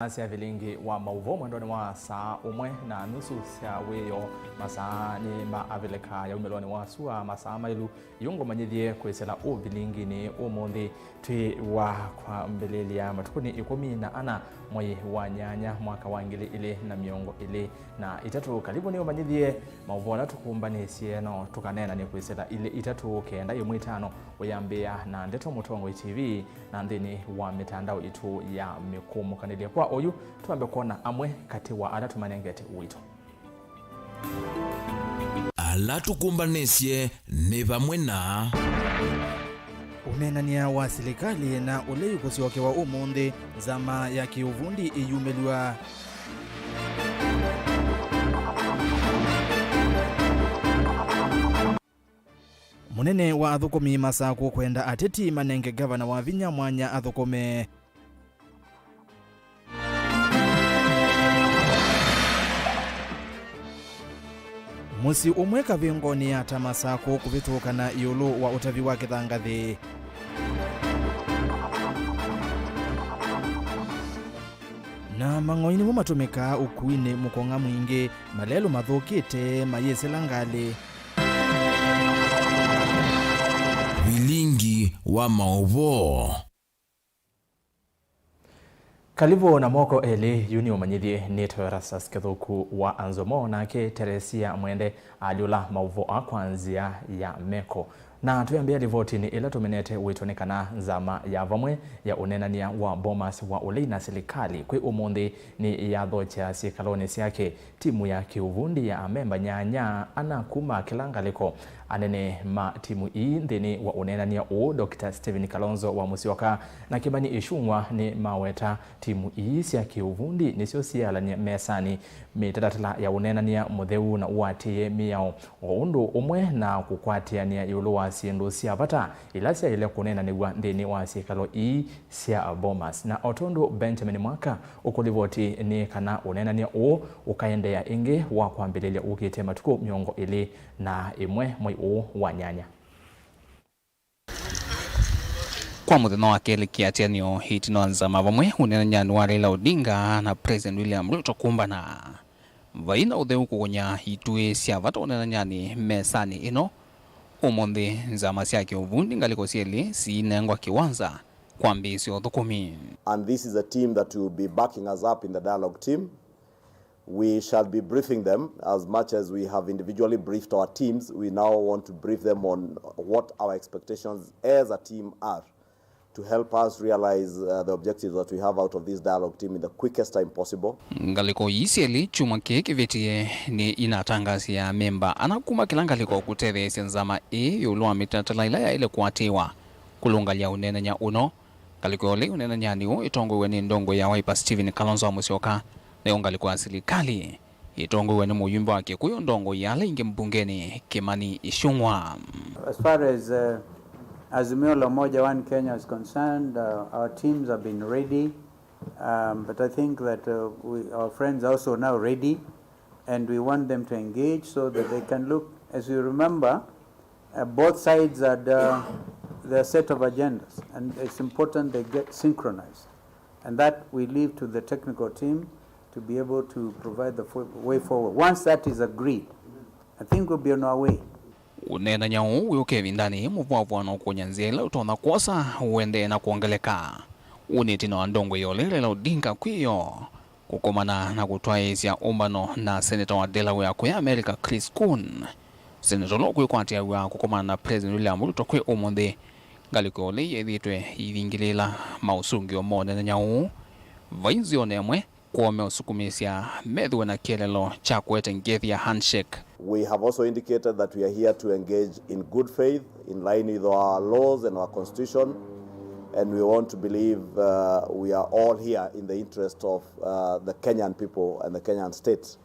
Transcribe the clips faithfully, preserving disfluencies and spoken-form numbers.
Sya vilingi wa maũvoo mwendonĩ wa saa ũmwe na nusu sya wĩoo, masaa nĩ ma Avilika ya umĩlonĩ wa sua, masaa maĩlu. Yu ngũmanyĩthye kwĩsĩla ũvilinginĩ ũmũnthĩ twĩ wa kwambĩlĩlya matukũnĩ ĩkũmi na ana mwei wa nyanya mwaka wa ngili ilĩ na mĩongo ĩlĩ na itatũ. Kalivu nĩũmanyĩthye maũvoo ala tũkũmbanĩsye, no tũkaneenanĩ kwĩsĩla ilĩ itatũ kenda ĩmwe itano, ũyambĩĩa na Ndeto Mũtongoi T V na nthĩnĩ wa mĩtandao itũ ya mĩkũmũkanĩlye. Kwa oyu, twambe kwona amwe katĩ wa ala tũmanengete ũito. Ala tũkũmbanĩsye nĩ vamwe na ũneenany'a wa silikalĩ na ũlei kũsyokewa ũmũnthĩ, nzama ya kĩũvundi ĩyumĩlw'a. Mũnene wa athũkũmi Masakũ kwenda ateti manenge ngavana wa vinya mwanya athũkũme. Mũsyĩ ũmwe kavĩngonĩ ya Tamasakũ kũvĩtũkana ĩũlũ wa ũtavi wa kĩthangathĩ. Na mang'oi nĩmo matũmĩkaa ũkuinĩ mũkong'a mwingĩ, malelũ mathũkĩte mayĩsĩla ngalĩ. Vilingi wa maũvoo. Kalivu na moko elĩ, yu nĩ ũmanyĩthye nĩ Toerastus Kĩthũku wa Anzomo, nake Teresia Mwende alyũla maũvoo kwa nzĩa ya meko. Na twĩambĩa livotinĩ ĩla tũmenete wĩtũ nĩ kana nzama ya vamwe ya ũneenany'a wa Bomas wa ũlei na silikalĩ kwĩ ũmũnthĩ nĩ yathokya syĩkalonĩ syake. Timu ya kĩũvundi ya amemba nyanya ana kuma kĩla ngalĩko. Anene ma timu ii nthĩnĩ wa ũneenany'a ũũ, Doctor Stephen Kalonzo wa Musyoka na Kimani Ichung'wa nĩ maweta timu ii sya kĩũvundi nĩsyo sialany'e mesanĩ mĩtalatala ya ũneenany'a mũtheu na ũatĩĩe mĩao, o ũndũ ũmwe na kũkwatĩanĩa ĩũlũ wa syĩndũ sya vata ila syaĩle kũneenanĩw'a nthĩnĩ wa syĩkalo ii sya Bomas. Na o tondũ Benjamin Mwaka ũkũlivoti nĩ kana ũneenany'a ũũ ũkaendeea ĩngĩ wa kwambĩlĩlya ũkĩte matukũ mĩongo ĩlĩ na ĩmwe mwei ũũ wa nyanya. Kwa mũthenya wa kelĩ kĩatĩanĩo ĩtina wa nzama vamwe ũneenany'anĩ wa Raila Odinga na President William Ruto kũmbana, vai na ũtheu kũkũnya ituĩ sya vata ũneenany'anĩ mesanĩ ĩno. Ũmũnthĩ, nzama sya kĩũvundi ngalĩko syelĩ siinengwa kĩwanza kwambĩĩsya ũthũkũmi. And this is a team that will be backing us up in the dialogue team. We shall be briefing them as much as we have individually briefed our teams. We now want to brief them on what our expectations as a team are to help us realize, uh, the objectives that we have out of this dialogue team in the quickest time possible. Ngalĩko ii syelĩ kyumwa kĩĩ kĩvĩtie nĩ inatangaasya amemba ana kuma kĩla ngalĩko kũtetheesya nzama ĩĩ ĩũlũ wa mĩtalatala ĩla yaĩle kũatĩĩwa kũlũngalya ũneenany'a ũno. Ngalĩko ya ũlei ũneenany'anĩ ũũ ĩtongoew'e nĩ ndongoi ya Wiper Stephen Kalonzo wa Musyoka, nayo ngalĩko ya silikalĩ ĩtongoew'e nĩ mũyumbe wa Kĩkũyũ ndongoi ya ala aingĩ mbungenĩ Kimani Ichung'wa. As far as, uh, Azimio la Umoja One Kenya is concerned, uh, our teams have been ready, um, but I think that, uh, we, our friends are also now ready. And we want them to engage so that they can look, as you remember, uh, both sides had, uh, their set of agendas, and it's important they get synchronized. And that we leave to the technical team to be able to provide the fo-, way forward. Once that is agreed, I think we'll be on our way. Ũneenany'a ũũ wĩũka ĩvindanĩ mũvwavwano kũnya nzĩa ĩla ũtonya kwosa ũendee na kwongeleka. Ũũ nĩ ĩtina wa ndongoi ya ũlei Raila Odinga kwĩyoo kũkomana na kũtwaĩĩsya ũmbano na seneta wa Delaware kũya America, Chris Coons. Seneta ũla ũkwĩkwatĩaw'a kũkomana na President William Ruto kwĩ ũmũnthĩ, ngalĩko ya ũlei yĩthĩĩtwe ĩivingĩlĩĩla maũsũngĩo ma ũneenany'a ũũ. Vai nzĩonĩ ĩmwe, kwoo meũsukumĩĩsya methĩwe na kĩeleelo kya kũete ngethi ya handshake. We have also indicated that we are here to engage in good faith, in line with our laws and our constitution, and we want to believe, uh, we are all here in the interest of, uh, the Kenyan people and the Kenyan state.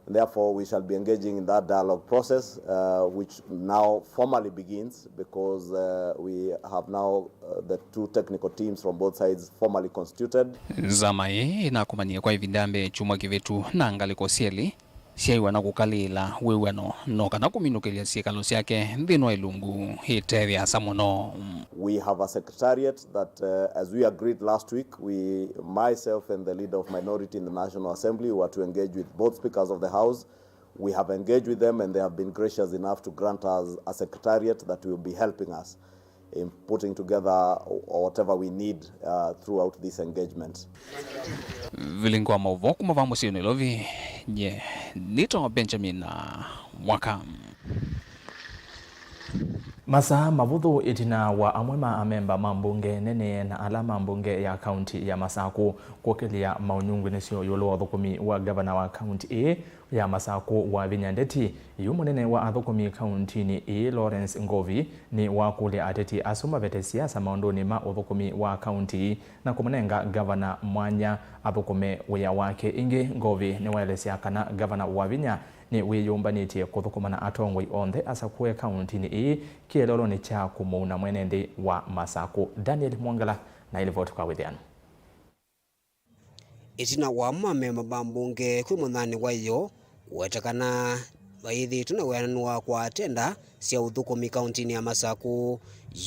And therefore, we shall be engaging in that dialogue process, uh, which now formally begins because, uh, we have now, uh, the two technical teams from both sides formally constituted. Nzama ĩĩ ĩnakomanie kwa ĩvinda mbee kyumwa kĩvĩtu na ngalĩko syelĩ. syaiwa na kũkalĩĩla wĩw'ano no kana kũminũkĩlya syĩkalo syake nthĩnĩ wa ilungu itetheeasya mũno. We have a secretariat that, uh, as we agreed last week, we, myself and the leader of minority in the National Assembly, were to engage with both speakers of the House. We have engaged with them and they have been gracious enough to grant us a secretariat that will be helping us in putting together whatever we need, uh, throughout this engagement. Vilingi wa maũvoo kuma vaa mũsyĩ Nairobi, nye nĩtawa Benjamin Mwaka. Masaa mavũthũ ĩtina wa amwe ma amemba ma mbunge nene na ala ma mbunge ya kaunti ya Masakũ kũkĩlya maũnyungu nĩsyo ĩũlũ wa ũthũkũmi wa ngavana wa kaunti ĩĩ ya Masakũ Wavinya Ndeti, yu mũnene wa athũkũmi kauntinĩ ĩĩ Lawrence Ngovi nĩwakũlya ateti asu mavete siasa maũndũnĩ ma ũthũkũmi wa kaunti na kũmũnenga ngavana mwanya athũkũme wĩa wake. Ĩngĩ, Ngovi nĩwaelesya kana ngavana Wavinya nĩwĩyũmbanĩtye kũthũkũma na atongoi onthe asakũe kauntinĩ ĩĩ kĩeleelonĩ kya kũmũuna mwene nthĩ wa Masakũ. Daniel Mwongela na ĩlivoti kwa wĩthĩano. Ĩtina wa amwe ma amemba ma mbunge kwĩ mũthanĩ wa ĩyo kũweta kana mayĩthĩĩtwe na wĩananu wa kũaa tenda sya ũthũkũmi kauntinĩ ya Masakũ,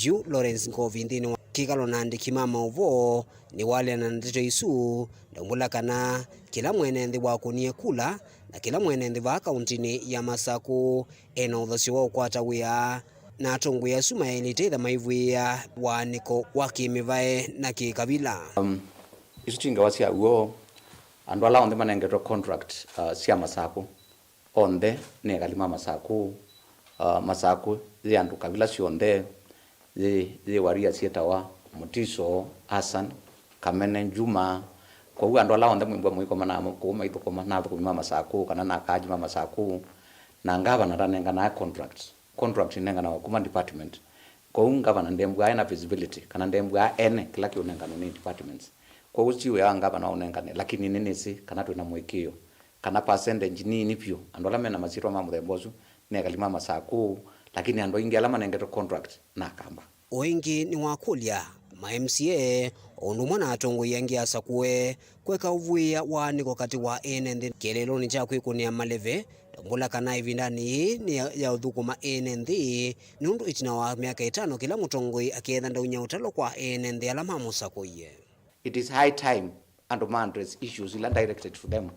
yu Lawrence Ngovi nthĩnĩ wa kĩkalo na andĩki ma maũvoo nĩwaleana na ndeto isu, ndaumbũla kana kĩla mwene nthĩ wakũnie kula na kĩla mwene nthĩ vaa kauntinĩ ya Masakũ ena ũthasyo wa ũkwata wĩa na atongoi asu mayaĩlĩte ĩtha maivw'ĩĩa waanĩko wa kĩmĩvae na kĩkavila. Um, Isu ti ngewa sya w'o. Andũ ala onthe manengetwe contract, uh, sya Masakũ, onthe nĩ ekali ma Masakũ. Uh, Masakũ yĩ andũ kavila syonthe, yĩ, yĩ waria syĩtawa Mutiso, Hassan, Kamene, Juma. Kwoou andũ ala onthe mwĩmbwa mũikoma na kũu maithũkũma, na athũkũmi ma Masakũ, kana na akaaji ma Masakũ, na ngavana ndanenganae contract. Contract inenganawa kuma department. Kwoou ngavana ndembwaa ena visibility, kana ndembwaa ene kĩla kĩũnenganwa nĩ departments. Kwoou ti wĩa wa ngavana ũnengane, lakini nĩnĩsĩ kana twĩna mũĩkĩĩo kana percentage nini vyũ, andũ ala mena masyĩtwa ma mũthemba ũsu nĩ ekali ma Masakũ, lakini andũ aingĩ ala manengetwe contract na Akamba. O ĩngĩ nĩwakũlya ma M C A o ũndũ ũmwe na atongoi angĩ asakũe kweka ũvw'ĩĩa waanĩko katĩ wa ene nthĩ kĩeleelonĩ kya kwĩkũnĩa maleve, ndaumbũla kana ĩvindanĩ yĩĩ nĩ ya, ya ũthũkũma ene nthĩ, nũndũ ĩtina wa myaka ĩtano kĩla mũtongoi akeetha ndaunya ũtalo kwa ene nthĩ ala mamũsakũie. It is high time andũ ma address issues ila directed to them.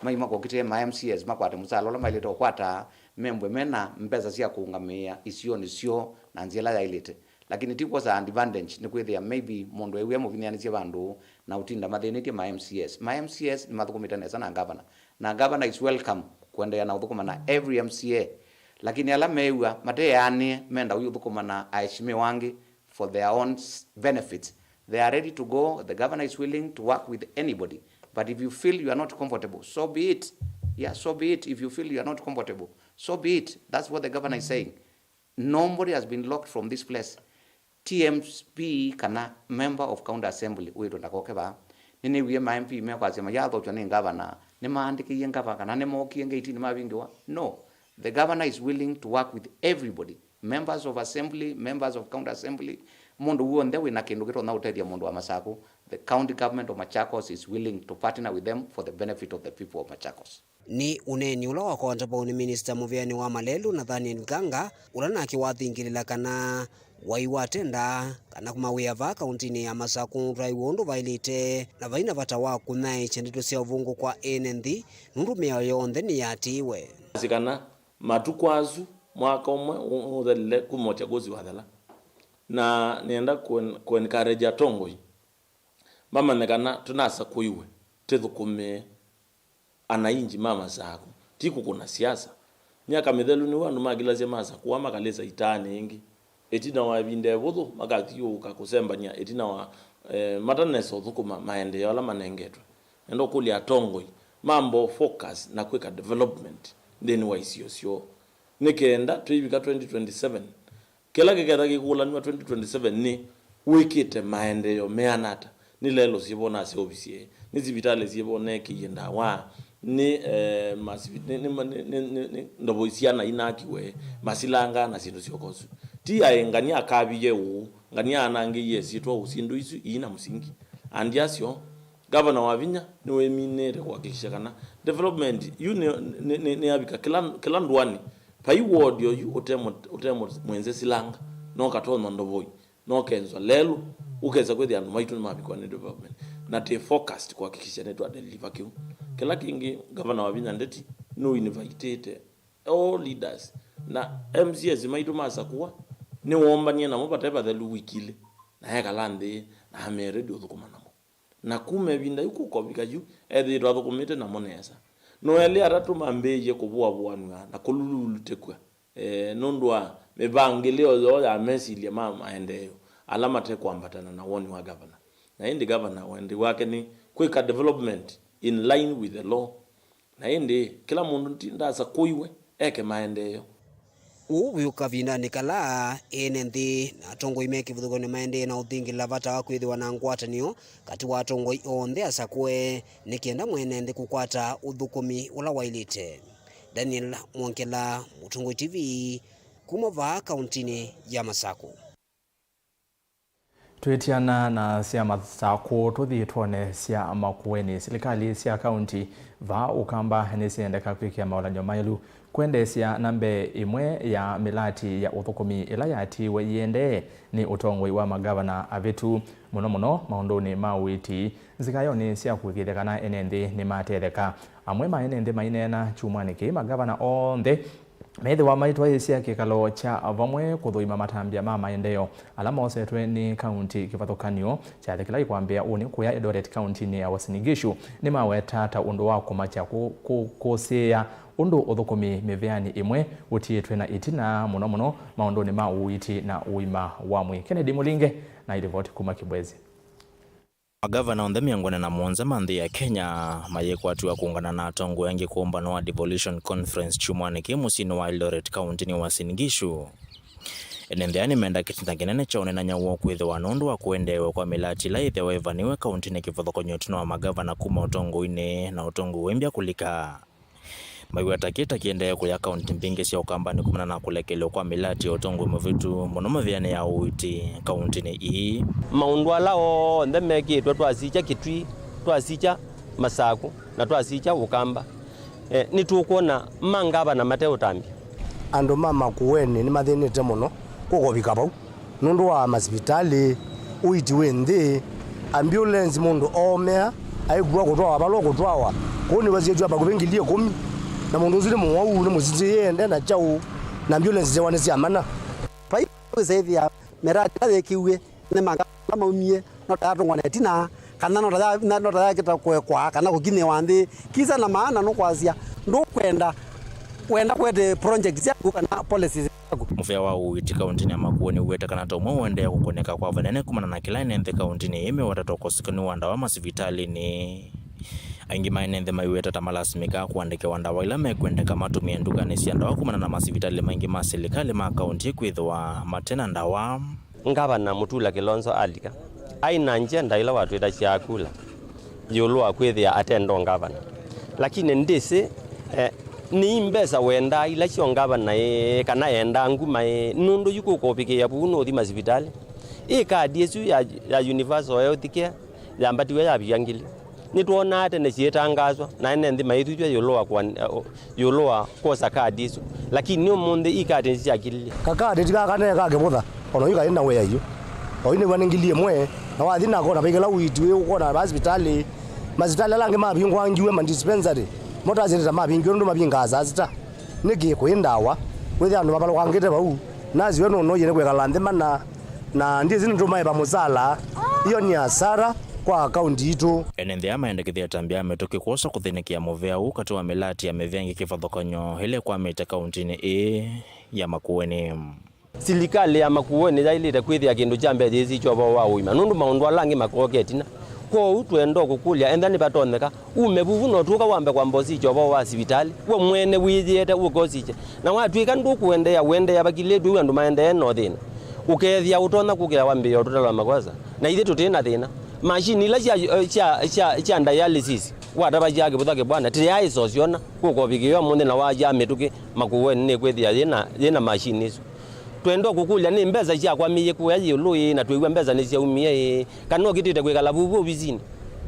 Mai makokitĩe ma M C As makwate mũsaala ũla maĩlĩte ũkwata, membwe mena mbesa sya kũũngamĩĩa isionĩ syoo na nzĩa ĩla yaĩlĩte. Lakini ti kwosa advantage nĩ kwĩthĩa maybe mũndũ ewie mũvinyĩanĩsye vandũ na ũtinda mathĩnĩtye ma M C As. Ma M C As nĩmathũkũmĩte nesa na ngavana. Na governor is welcome kũendeea na ũthũkũma na every M C A. Lakini ala meew'a mateanĩe menda ũyũthũkũma na aheshimiwa angĩ for their own s-, benefits, they are ready to go. The governor is willing to work with anybody. But if you feel you are not comfortable, so be it. Yeah, so be it. If you feel you are not comfortable, so be it. That's what the governor is saying. Nobody has been locked from this place. T M P kana member of county assembly wĩtwe ndakoke vaa. Nĩnĩwie ma M P mekwasya mayathokywa nĩ ngavana, nĩmaandĩkĩie ngavana kana nĩmookie ngeitini mavingĩwa. No, the governor is willing to work with everybody, members of assembly, members of county assembly, mũndũ w'onthe wĩna kĩndũ kĩtonya ũtethya mũndũ wa Masakũ. The county government of Machakos is willing to partner with them for the benefit of the people of Machakos. Nĩ ũneeni ũla wakwata vau nĩ minista mũvĩanĩ wa malelũ Nathaniel Nganga, ũla nake wathingĩlĩla kana wai wa tenda kana mawĩa vaa kauntinĩ ya Masakũ ndwaĩw'a ũndũ vaĩlĩte, na vai na vata wa kũnyaĩĩkya ndeto sya ũvũngũ kwa ene nthĩ, nũndũ mĩao yonthe nĩyatĩĩwe. Asi kana matukũ asu, mwaka ũmwe ũ-, ũthelile kuma ũchaguzi wathela, na nĩenda kũ-, kũ-encourage atongoi mamanye kana tũnasakũiwe tĩthũkũmĩe anainji ma Masakũ, ti kũkũna siasa. Myaka mĩthelu nĩw'o andũ makilasya masakũa makalĩsa itaanĩ ĩngĩ. Ĩtina wa ĩvinda ĩvũthũ, makathyũũka kũsembany'a ĩtina wa, eh, matanesa ũthũkũma maendeeo ala manengetwe. Nenda ũkũlya atongoi mambe focus na kwĩka development nthĩnĩ wa isio syoo, nĩ kenda twĩivika twenty twenty-seven, kĩla kĩketha kĩkũlanw'a twenty twenty-seven nĩ wĩkĩte maendeeo meana ata, nĩ lelũ syĩvo naseũvisye, nĩ sivitalĩ syĩvo neekĩie ndawa, nĩ, eh, masivi-, nĩ, nĩ, nĩ, nĩ, nĩ, nĩ ndovoi syana inakiwe, masilanga na syĩndũ syoka ũsu. Ti aĩ ngania akaviie ũũ, ngania anangĩie syĩtwa ũũ, syĩndũ isu iina mũsingi. Andi asyo, Gavana Wavinya nĩwĩminĩte kũhakikisha kana development yu nĩ, nĩ, nĩ, nĩyavika kĩla, kĩla ndũanĩ. Vai ward oyu ũte mũ-, ũte mũ-, mwenze silanga, no ũkatonywa ndovoi, no ũkenzwa lelũ, ũkesa kwĩthĩa andũ maitũ nĩmavikwa nĩ development. Na twĩ focused kũhakikisha nĩtwa deliver kĩu. Kĩla kĩngĩ, Gavana Wavinya Ndeti nũinvitĩte all leaders na M C As maitũ ma Sakũa, nĩwoombanie namo vate vathelu wiki ilĩ, na ekala nthĩ na amea ready ũthũkũma namo. Na kuma ĩvinda yu kũkovika yu, ethĩĩtwe athũkũmĩte namo nesa. No elĩ atatũ mambĩĩie kũvũavũanw'a na kũlulutĩkw'a, eh, nũndũ wa mĩvangĩlĩo yoo ya mesilya ma maendeeo ala mate kwambatana na woni wa gavana. Na ĩndĩ gavana wendi wake nĩ kwĩka development in line with the law. Na ĩndĩ kĩla mũndũ ti ndasakũiwe eke maendeeo. Ũu wĩ kavindanĩ kala ene nthĩ na atongoi me kĩvathũkany'o maendee na ũthingĩla vata wa kwĩthĩwa na ngwatanĩo katĩ wa atongoi onthe asakũe nĩ kenda mwene nthĩ kũkwata ũthũkũmi ũla waĩlĩte. Daniel Mwongela, Mũtongoi T V, kuma vaa kauntinĩ ya Masakũ. Twĩtiana na sya Masakũ, tũthi twone sya Makueni. Silikalĩ sya kaunti vaa Ũkamba nĩsyendeka kwĩkĩa maũlany'o maĩlu kwendeesya na mbee ĩmwe ya mĩlati ya ũthũkũmi ĩla yatiiwe yĩendee nĩ ũtongoi wa magavana avĩtu, mũno mũno maũndũnĩ ma ũiiti. Nzikayonĩ sya kũĩkĩĩthya kana ene nthĩ nĩmatetheka, amwe ma ene nthĩ maineena kyumwanĩ kĩĩ magavana onthe methĩwa maitwaĩĩsya kĩkalo kya vamwe kũthũima matambya ma maendeeo ala mosetwe nĩ kaunti kĩvathũkany'o. Kyathĩ kĩla kĩkwambĩĩa ũnĩ kũya Eldoret kauntinĩ ya Uasin Gishu nĩmaweta ta ũndũ wa kũmakya kũ-, kũ-, kũsĩĩa ũndũ ũthũkũmi mĩvĩanĩ ĩmwe ũtiĩtwe na ĩtina, mũno mũno maũndũnĩ ma ũiiti na ũima wa mwĩĩ. Kennedy Mũlinge na ilivoti kuma Kibwezi. Magavana onthe mĩongo ĩna na mũonza ma nthĩ ya Kenya mayĩkwatiwa kũũngana na atongoi angĩ kũmbano wa Devolution Conference kyumwanĩ kĩĩ mũsyĩnĩ wa Eldoret, kauntinĩ wa Uasin Gishu. Ene nthĩ aa nĩmenda kĩtina kĩnene kya ũnenany'a woo kwĩthĩwa nũndũ wa kũendeew'a kwa mĩlati ĩla yĩthĩawa ĩvaniwe kauntinĩ kĩvathũkany'o ĩtina wa magavana kuma ũtongoinĩ na ũtongoi wĩmbya kũlika. Maiweta kĩĩ ta kĩendee kũya kaunti mbingĩ sya Ũkambanĩ kumana na kũlekelw'a kwa mĩlati ya ũtongoi mũvĩtu, mũno mĩvĩanĩ ya ũiiti kauntinĩ ii. Maũndũ ala onthe mekĩtwe, twasikya Kitui, twasikya Masakũ, na twasikya Ũkamba, eh, nĩtũkwona ma ngavana mate ũtambya. Andũ ma Makueni nĩmathĩnĩte mũno kũkovika vau. Nũndũ wa masivitalĩ, ũiiti wĩ nthĩ, ambulance mũndũ oomea, aikua kũtwawa vala ũkũtwawa, kũu nĩwasĩtw'a vakuvĩ ngili ĩkũmi, na mũndũ ũsu nĩ mũwau, nĩ mũsisĩĩe ende na kyaũ, na ambulance syawa nĩ sya mana. Vai wĩsaĩthĩa mĩradi ĩla yĩkĩw'e nĩ mangavana ala maumie, no ta yatũngwa na ĩtina, kana no ta ya-, na-, no ta yakĩta kũekwa kana kũkinyĩwa nthĩ. Kisa na maana nũkwasya ndũkwenda, wenda kwete project syaku kana policies syaku. Mũvĩa wa ũiiti kauntinĩ ya Makueni nĩwĩw'ĩte kana ta ũmwe ũendee kũkũnĩka kwa vanene kumana na kĩla ene nthĩ kauntinĩ ĩĩ mewetetwe ũkosekanu wa ndawa masivitalĩnĩ. Aingĩ ma ene nthĩ maiweta ta malasimĩkaa kũandĩkĩwa ndawa ila mekwendeka matũmĩe ndukanĩ sya ndawa kumana na masivitalĩ maingĩ ma silikalĩ ma kaunti kwĩthĩwa mate na ndawa. Ngavana Mutula Kilonzo alika, aĩ na njenda ĩla watwĩtasya akula ĩũlũ wa kwĩthĩa ate ndo ngavana. Lakini ndĩsĩ, eh, nĩ mbesa wendaa ila syo ngavana ĩ, kana endaa nguma ĩ, nũndũ yu kũkovikĩĩa vu nũthi masivitalĩ. Ĩ kadi ĩsu ya, ya Universal Health Care yambatiwe yavika ngili. Nĩtwonaa tene syĩtangaswa, na ene nthĩ maithuthw'a ĩũlũ wa kũan-, ĩũlũ wa kwosa kadi isu. Lakini ũmũnthĩ i kadi nĩsyakililye. Kakadi ti kaka ne ka kĩvũtha, o na yu kaĩ na wĩa yu. O yu nĩw'a nĩ ngili ĩmwe, na wathi nako na vaikĩla ũiiti wĩ ũkona va sivitalĩ. Masivitalĩ ala angĩ mavingũangiwe, ma dispensary, mo tasĩte ta mavingĩwe nũndũ mavingaa saa sita. Nĩkĩ kũĩ ndawa? Wĩthĩa andũ mavalũkangĩte vau. Nasi we nũnoie nĩ kwĩkala nthĩ mana. Na ndyĩsĩ nĩtũmaĩva mũsala, iyo nĩ asara kwa akaunti itũ. Ene nthĩ aa maendekethya ĩtambya ya mĩtũkĩ kwosa kũthĩnĩkĩa mũvĩa ũũ katĩ wa mĩlati ya mĩvĩa ĩngĩ kĩvathũkany'o ĩla ĩkwamĩte kauntinĩ ĩĩ ya Makueni. Silikalĩ ya Makueni yaĩlĩte kwĩthĩa kĩndũ kya mbee yĩsikya ũvoo wa ũima, nũndũ maũndũ ala angĩ makoka ĩtina. Kwoou twenda kũkũlya, enda nĩvatonyeka, ume vuvu na ũtũka wambe kwamba ũsikya ũvoo wa sivitalĩ, we mwene wĩyĩete ũke ũsikye. Na watw'ĩka ndũkũendeea, ũendeea vakilĩtw'e yu andũ maendee na ũthĩna, ũkethĩa ũtonya kũkĩa wambĩĩa ũtũtalo na makosa. Na ithyĩ tũtĩ na thĩna. Mashini ila sya, sya, sya, sya dialysis, watavasya kĩvũtha kĩbwana, tĩyaĩ syo syona, kũkovikĩwa mũnthĩ na waja mĩtũkĩ Makueni nĩkwĩthĩa yĩna, yĩna mashini isu. Twenda kũkũlya nĩ mbesa syakwamĩie kũya ĩũlũ ĩ, na twĩw'a mbesa nĩsyaumie ĩ, kana ũkĩtĩte kwĩkala vuvu ovisinĩ?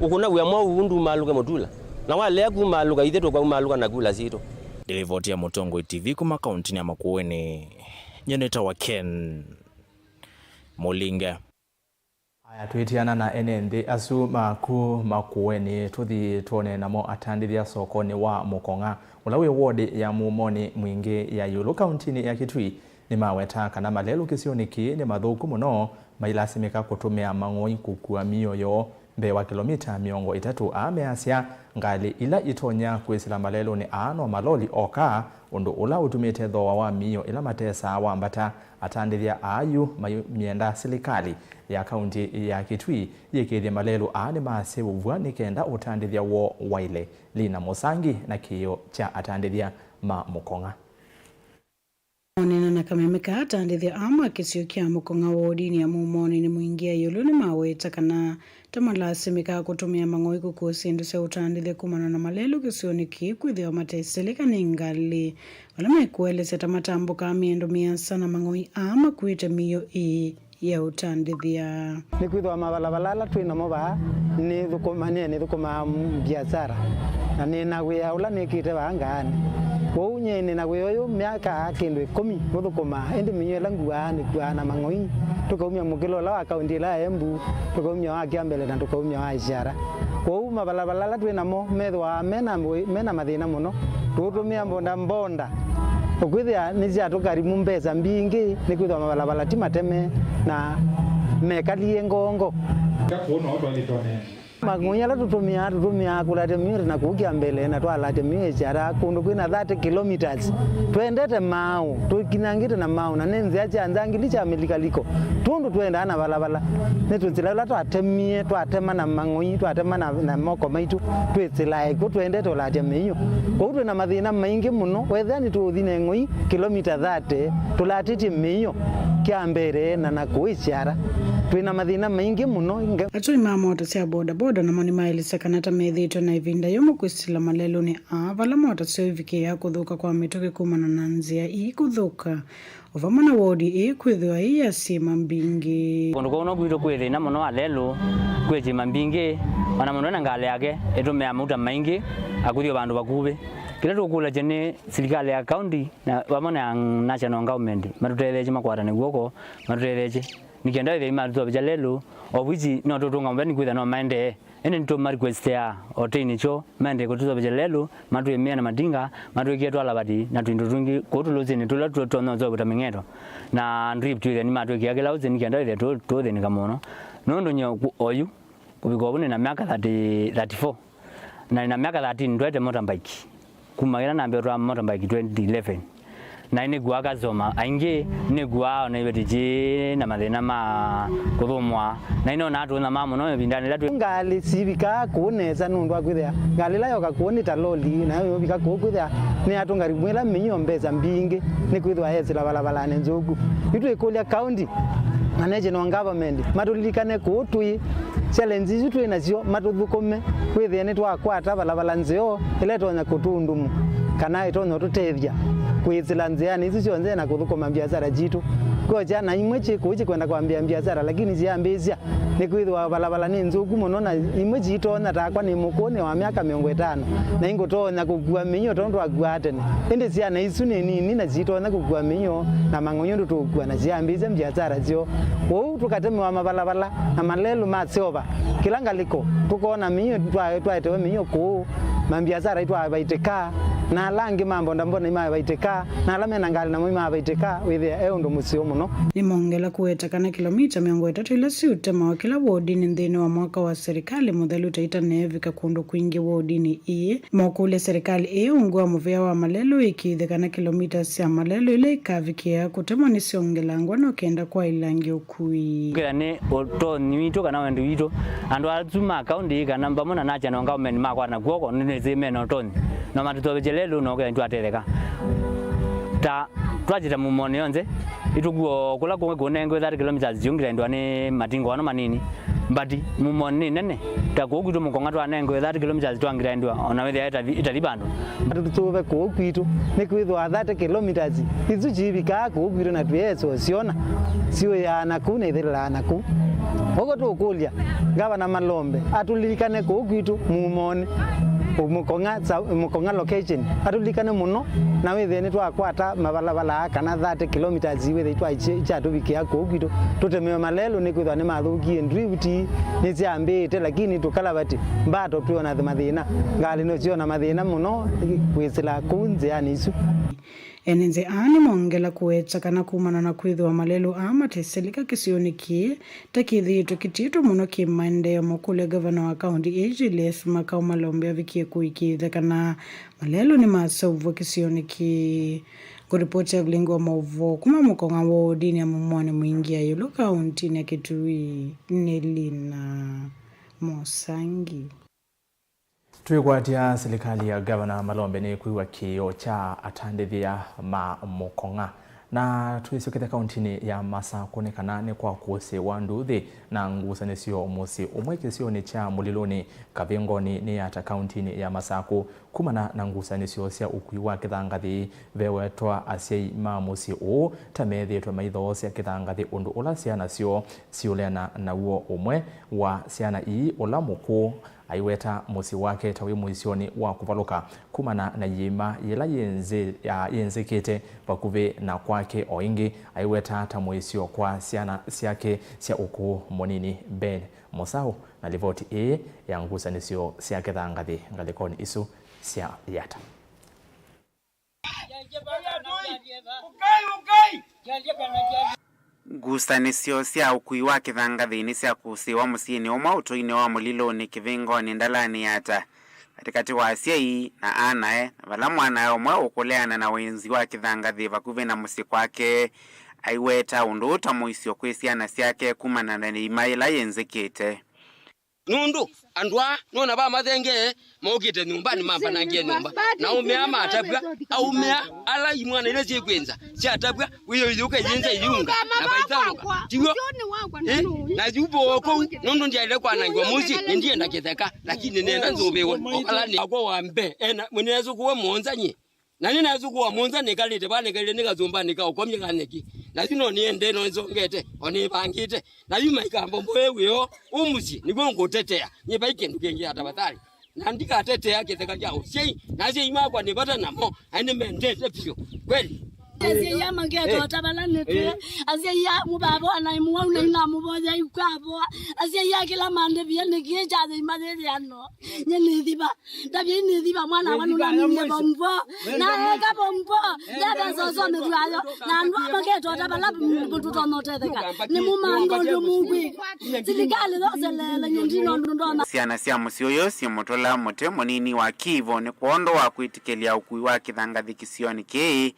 Ũkũna wĩa mwaũ ũu ndumaalũke mũtula, na walea kumaalũka, ithyĩ tũkaumaalũka na kula sitũ. Nĩ rivoti ya Mũtongoi T V kuma kauntinĩ ya Makueni, nyie nĩtawa Ken Mũlinge. Aya, twĩtiana na ene nthĩ asu maku Makueni, tũthi twone namo atandĩthya sokonĩ wa Mũkong'a, ũla wĩ wodi ya Mumonĩ Mwingĩ ya ĩũlũ kauntinĩ ya Kitui. Nĩmaweta kana malelũ kĩsionĩ kĩĩ nĩ mathũku mũno, mailasimĩka kũtũmĩa mang'oi kũkua mĩio yoo mbee wa kĩlomita mĩongo ĩtatũ. Aa measya ngalĩ ila itonya kwĩsĩla malelũnĩ aa no maloli oka, ũndũ ũla ũtumĩte thooa wa mĩio ĩla matesaa wambata. Atandĩthya aa yu mayũmyenda silikalĩ ya kaunti ya Kitui yĩkĩĩthye malelũ aa nĩmaseũvw'a nĩ kenda ũtandĩthya woo waĩle. Lina Mũsangi na kĩĩo kya atandĩthya ma Mũkong'a. Maneena na kameme kaa, atandĩthya aa ma kĩsio kya Mũkong'a wodinĩ ya Mumonĩ Mwingĩ ya ĩũlũ nĩmaweta kana ta malasimĩkaa kũtũmĩa mang'oi kũkua syĩndũ sya ũtandĩthya kumana na malelũ kĩsionĩ kĩĩ kwĩthĩwa matesĩlĩka nĩ ngalĩ, vala mekũelesya ta matambũkaa mĩendo mĩasa na mang'oi aa makuĩte mĩio ĩĩ ya ũtandĩthya. Nĩkwĩthĩwa mavalava ala twĩ namo vaa nĩthũkũma-, nĩ-, nĩthũkũmaa m-, mbiasara, na nĩ na wĩa ũla nĩkĩte vaa ngaanĩ. Kwoou nyie nĩ na wĩa ũyũ myaka kĩndũ ĩkũmi ngũthũkũmaa, ĩndĩ mĩio ĩla nguaa nĩkuaa na mang'oi, tũkaumya mũkĩlo ũla wa kaunti ĩla ya Embu, tũkaumya wa Kĩambele, na tũkaumya wa Isiara. Kwoou mavalava ala twĩ namo methĩwa me na mbũĩ-, me na mathĩna mũno, tũũtũmĩa mbonda mbonda. Ũkwĩthĩa nĩsyatũkarimu mbesa mbingĩ, nĩkwĩthĩwa mavalava ti mateme na mekalie ngongo. Mang'oi ala tũtũmĩaa, tũtũmĩaa kũlatya mĩio na kũkĩa mbele, na twalatya mĩio ĩsyata kũndũ kwĩ na thirty kilometres. Twendete maaũ, tũkinyangĩte na maaũ, na nĩ nzĩa sya nzangili sya mĩlikaliko. Tũndũ twendaa na valavala, nĩ tũnzĩla ĩla twatemie, twatema na mang'oi, twatema na, na moko maitũ, twĩsĩlae kw'o twendete ũlatya mĩio. Kwoou twĩ na mathĩna maingĩ mũno, wethĩa nĩtũũthi na ĩng'oi kĩlomita thirty tũlatĩtye mĩio kya mbele na, na kũĩsyara. Twĩ na mathĩna maingĩ mũno. Nge- Atũi ma mota sya bodaboda namo nĩmaelesya kana ta methĩĩtwe na ĩvinda yũmũ kwĩsĩla malelũnĩ aa, vala mota syoo ivikĩĩaa kũthũka kwa mĩtũkĩ kumana na nzĩa ii kũthũka, o vamwe na wodi ĩĩ kwĩthĩwa ĩ ya syĩma mbingĩ. Kũndũ kũu no kwitũ kwĩ thĩna mũno wa lelũ, kwĩ syĩma mbingĩ, o na mũndũ ena ngalĩ yake ĩtũmĩaa mauta maingĩ akũthi o vandũ vakuvĩ. Kĩla tũkũlasya nĩ silikalĩ ya kaunti na vamwe na national government matũtetheesye, makwatane kw'oko, matũtetheesye nĩ kenda ĩthei matũseũvĩsya lelũ. Ovisi no tũtũnga mũvea nĩkwĩthĩa no maendee, ĩndĩ nĩtũma requestea oteini kyo maendee kũtũseũvĩsya lelũ, matwĩmĩe na matinga, matwĩkĩe twalavati na tũindo twingĩ kũu tũlũsĩnĩ tũla tũtonya ũseũvw'a ta mĩng'eto na drip, twĩthĩa nĩmatwĩkĩa kĩla ũsĩ nĩ kenda ĩthĩa tũ-, tũũthĩnĩka mũno. Nũndũ nyie ku-, oyu kũvika ũvu nĩ na myaka thirty, thirty-four, na nĩ na myaka thirteen ndwaĩte motorbike. Kuma ĩla nambĩĩe ũtwaa motorbike twenty eleven, na nĩkuaa customer aingĩ, nĩkuaa ona iveti syĩ na mathĩna ma kũthũmũa, na nĩnonaa tũũnyamaa mũno ĩvindanĩ ĩla twĩ. Ngalĩ siivikaa kũu nesa nũndũ wa kwĩthĩa ngalĩ ĩla yoka kũu nĩ ta loli, nayo yũvika kũu kwĩthĩa nĩyatũnga rimũ ĩla mĩio mbesa mbingĩ, nĩkwĩthĩwa yesĩla valavalanĩ nzũku. Yu twĩkũlya county na national government matũlilikane kũu twĩ. Challenge isu twĩ nasyo matũthũkũme, wĩthĩe nĩtwakwata valavala nzeo ĩla ĩtonya kũtũndumu kana ĩtonya ũtũtethya kwĩsĩla nzĩanĩ isu syonthe na kũthũkũma mbiasara sitũ. Kwĩ o syana imwe syĩ kũu sikwenda kwambĩĩa mbiasara, lakini syambĩĩsya nĩkwĩthĩwa valavala nĩ nzũku mũno, na imwe siitonya, takwa nĩ mũkũũ, nĩ wa myaka mĩongo ĩtano, na ingũtonya kũkua mĩio tondũ twakuaa tene. Ĩndĩ syana isu nĩ nini na siitonya kũkua mĩio na mang'oi ũndũ tũũkua, na syambĩĩsya mbiasara syoo. Kwoou tũkatemewa mavalavala na malelũ maseũva kĩla ngalĩko. Tũkoona mĩio, twa-, twaetewe mĩio kũu, mambiasara itwavaitĩka, na ala angĩ ma mbondambonda imavaitĩka, na ala mena ngalĩ namo imavaitĩka, wĩthĩa e ũndũ mũseo mũno. Nĩmongela kũweta kana kĩlomita mĩongo ĩtatũ ila siũtemawa kĩla wodinĩ nthĩnĩ wa mwaka wa serikali mũthelu ta itaneevika kũndũ kwingĩ wodinĩ ĩĩ. Mokũlya serikali ĩĩ ungu wa mũvea wa malelũ ĩkĩĩthye kana kĩlomita sya malelũ ila ikavikĩĩa kũtemwa nĩsyongelangwa no kenda kwaĩlange ũkui. Kwĩthĩa nĩ ũtonyi witũ kana wendi witũ, andũ asu ma kaunti kana vamwe na national government makwatana kw'oko nĩnĩsĩ mena ũtonyi, no matũseũvĩsye lelũ no kwĩthĩa nĩtwatetheka. Ta twakita Mumonĩ yonthe, ĩtũkua o kũla kũngĩ kũnengwe thirty kilometers yũngĩlaĩndwa nĩ matingo ano manini. But Mumonĩ nĩ nene, ta kũu kwitũ Mũkong'a twanengwe thirty kilometers twangĩlaĩndwa, ona wĩthĩa ĩtathi, ĩtathi vandũ. Tũtũve kũu kwitũ, nĩkwĩthĩwa thirty kilometers isu siivikaa kũu kwitũ na twĩesa ũsyona, siũyaa na kũu na ithĩlĩlaa na kũu. Ũguo tũkũlya Ngavana Malombe atũlilikane kũu kwitũ Mumonĩ, Mũkong'a sa-, Mũkong'a location, atũlilikane mũno, na wĩthĩe nĩtwakwata mavalvala aa kana thirty kilometres wĩthĩe itwa ikyatũvikĩa kũu kwitũ. Tũtemewe malelũ nĩkwĩthwa nĩmathũkie, drift nĩsyambĩĩte, lakini tũkalavati mbato twĩona mathĩna, ngalĩ nĩsyona mathĩna mũno kwĩsĩla kũu nzĩanĩ isu. Ene nzĩ aa nĩmongela kũweta kana kumana na kwĩthĩwa malelũ aa matesilĩka kĩsionĩ kĩĩ, ta kĩthĩĩtwe kĩtiĩtwe mũno kĩ maendeeo, makũlya ngavana wa kaunti ĩĩ Julius Makau Malombe avikie kũĩkĩĩthya kana malelũ nĩmaseũvw'a kĩsionĩ kĩĩ. Ngũripoti ya vilingi wa maũvoo kuma Mũkong'a wodini ya Mũmonĩ Mwingi ya ĩũlũ kauntinĩ ya Kitui nĩ Lina Mosangi. Twĩkwatya silikalĩ ya Ngavana Malombe nĩkwĩw'a kĩĩo kya atandĩthya ma Mũkong'a. Na twĩsyokethya kauntinĩ ya Masakũ nĩ kana nĩ kwa kũsĩwa nduuthĩ na ngusanĩsyo mũsyĩ ũmwe kĩsionĩ kya Mũlilũnĩ, Kavĩngoni nĩ ata kauntinĩ ya Masakũ. Kumana na ngusanĩsyo sya ũkui wa kĩthangathĩ, vewetwa asyai ma mũsyĩ ũũ ta methĩĩtwe maithoosya kĩthangathĩ ũndũ ũla syana syoo siũleana naw'o. Ũmwe wa syana ii, ũla mũkũũ, aiweta mũsyĩ wake ta wĩ mũisyonĩ wa kũvalũka kumana na iĩma yĩla yĩnzĩ-, ya-, yĩnzĩkĩte vakuvĩ na kwake. O ĩngĩ, aiweta ta mũisyo kwa syana syake sya ũkũũ mũnini. Ben Mũsaũ na livoti ĩĩ ya ngusanĩsyo sya kĩthangathĩ ngalĩkonĩ isu sya Yata. Ngusanĩsyo sya ũkui wa kĩthangathĩ nĩsyakũsĩĩwa mũsyĩnĩ ũmwe ũtũinĩ wa Mũlilũnĩ, Kĩvĩngoni, Ndalanĩ Yata, katĩkatĩ wa asyai na anae, na vala mwanae ũmwe ũkũleana na wĩnzi wa kĩthangathĩ vakuvĩ na mũsyĩ kwake aiweta ũndũ ũũ ta mũisyo kwĩ syana syake kumana na iĩma yĩla yĩnzĩkĩte. Nũndũ andũ aa nona vamathengee mokĩte nyũmbanĩ mambanangie nyũmba, na aũme aa matavw'a, aũme aa ala imwana ila syĩkwĩnza syatavw'a, wĩyũyũka iyĩnza iyunga na vaithaũka. Tiw'o? Eh, na yu voo kũu, nũndũ ndyaĩle kwanangĩwa mũsyĩ, nĩndienda kĩtheka, lakini nĩnenda nzũvĩwe okalani akwa wa mbee. Ena, nĩnasũkũwe mũonza nyie. Na nĩnasũkũa mũonza nĩkalĩte vaa nĩkalĩte nĩ kasũmbanĩ ka ũkomya ka nyeki. Na yu no nĩendee no nĩsongete, o nĩvangĩte. Na yu maikambomboe wĩoo, ũmũsyĩ, nĩw'o ngũtetea. Nyie vai kĩndũ kĩngĩ ya tafadhali. Na ndikatetea kĩtheka kya ũsyai, na asyai makwa nĩ vata namo, na nĩmendete vyũ. Kweli. Asyai aa mangetota vala nĩtwĩ. Eh. Asyai aa mũvavoa na imwau na inamũvoya ikwavoa. Asyai aa kĩla mandĩvie nĩkĩĩ kya asyai mayĩthĩano. Nye nĩthiva. Ndavya inĩthiva mwana wa nunaminie bombo. Na eka bombo. Ndevesa ũsomethw'ayo. Na andũ aa maketota vala mũndũ tũtonya ũtetheka. Nĩ mũmantha ũndũ mũkwĩka. Silikalĩ yoseleele nyũndinĩ ũndũ ndona. Syana sya mũsyĩ ũyũ simũtũla mũtĩ mũnini wa kivo nĩ kwondũ wa kwĩtĩkĩlya ũkui wa kĩthangathĩ kĩsionĩ kĩĩ.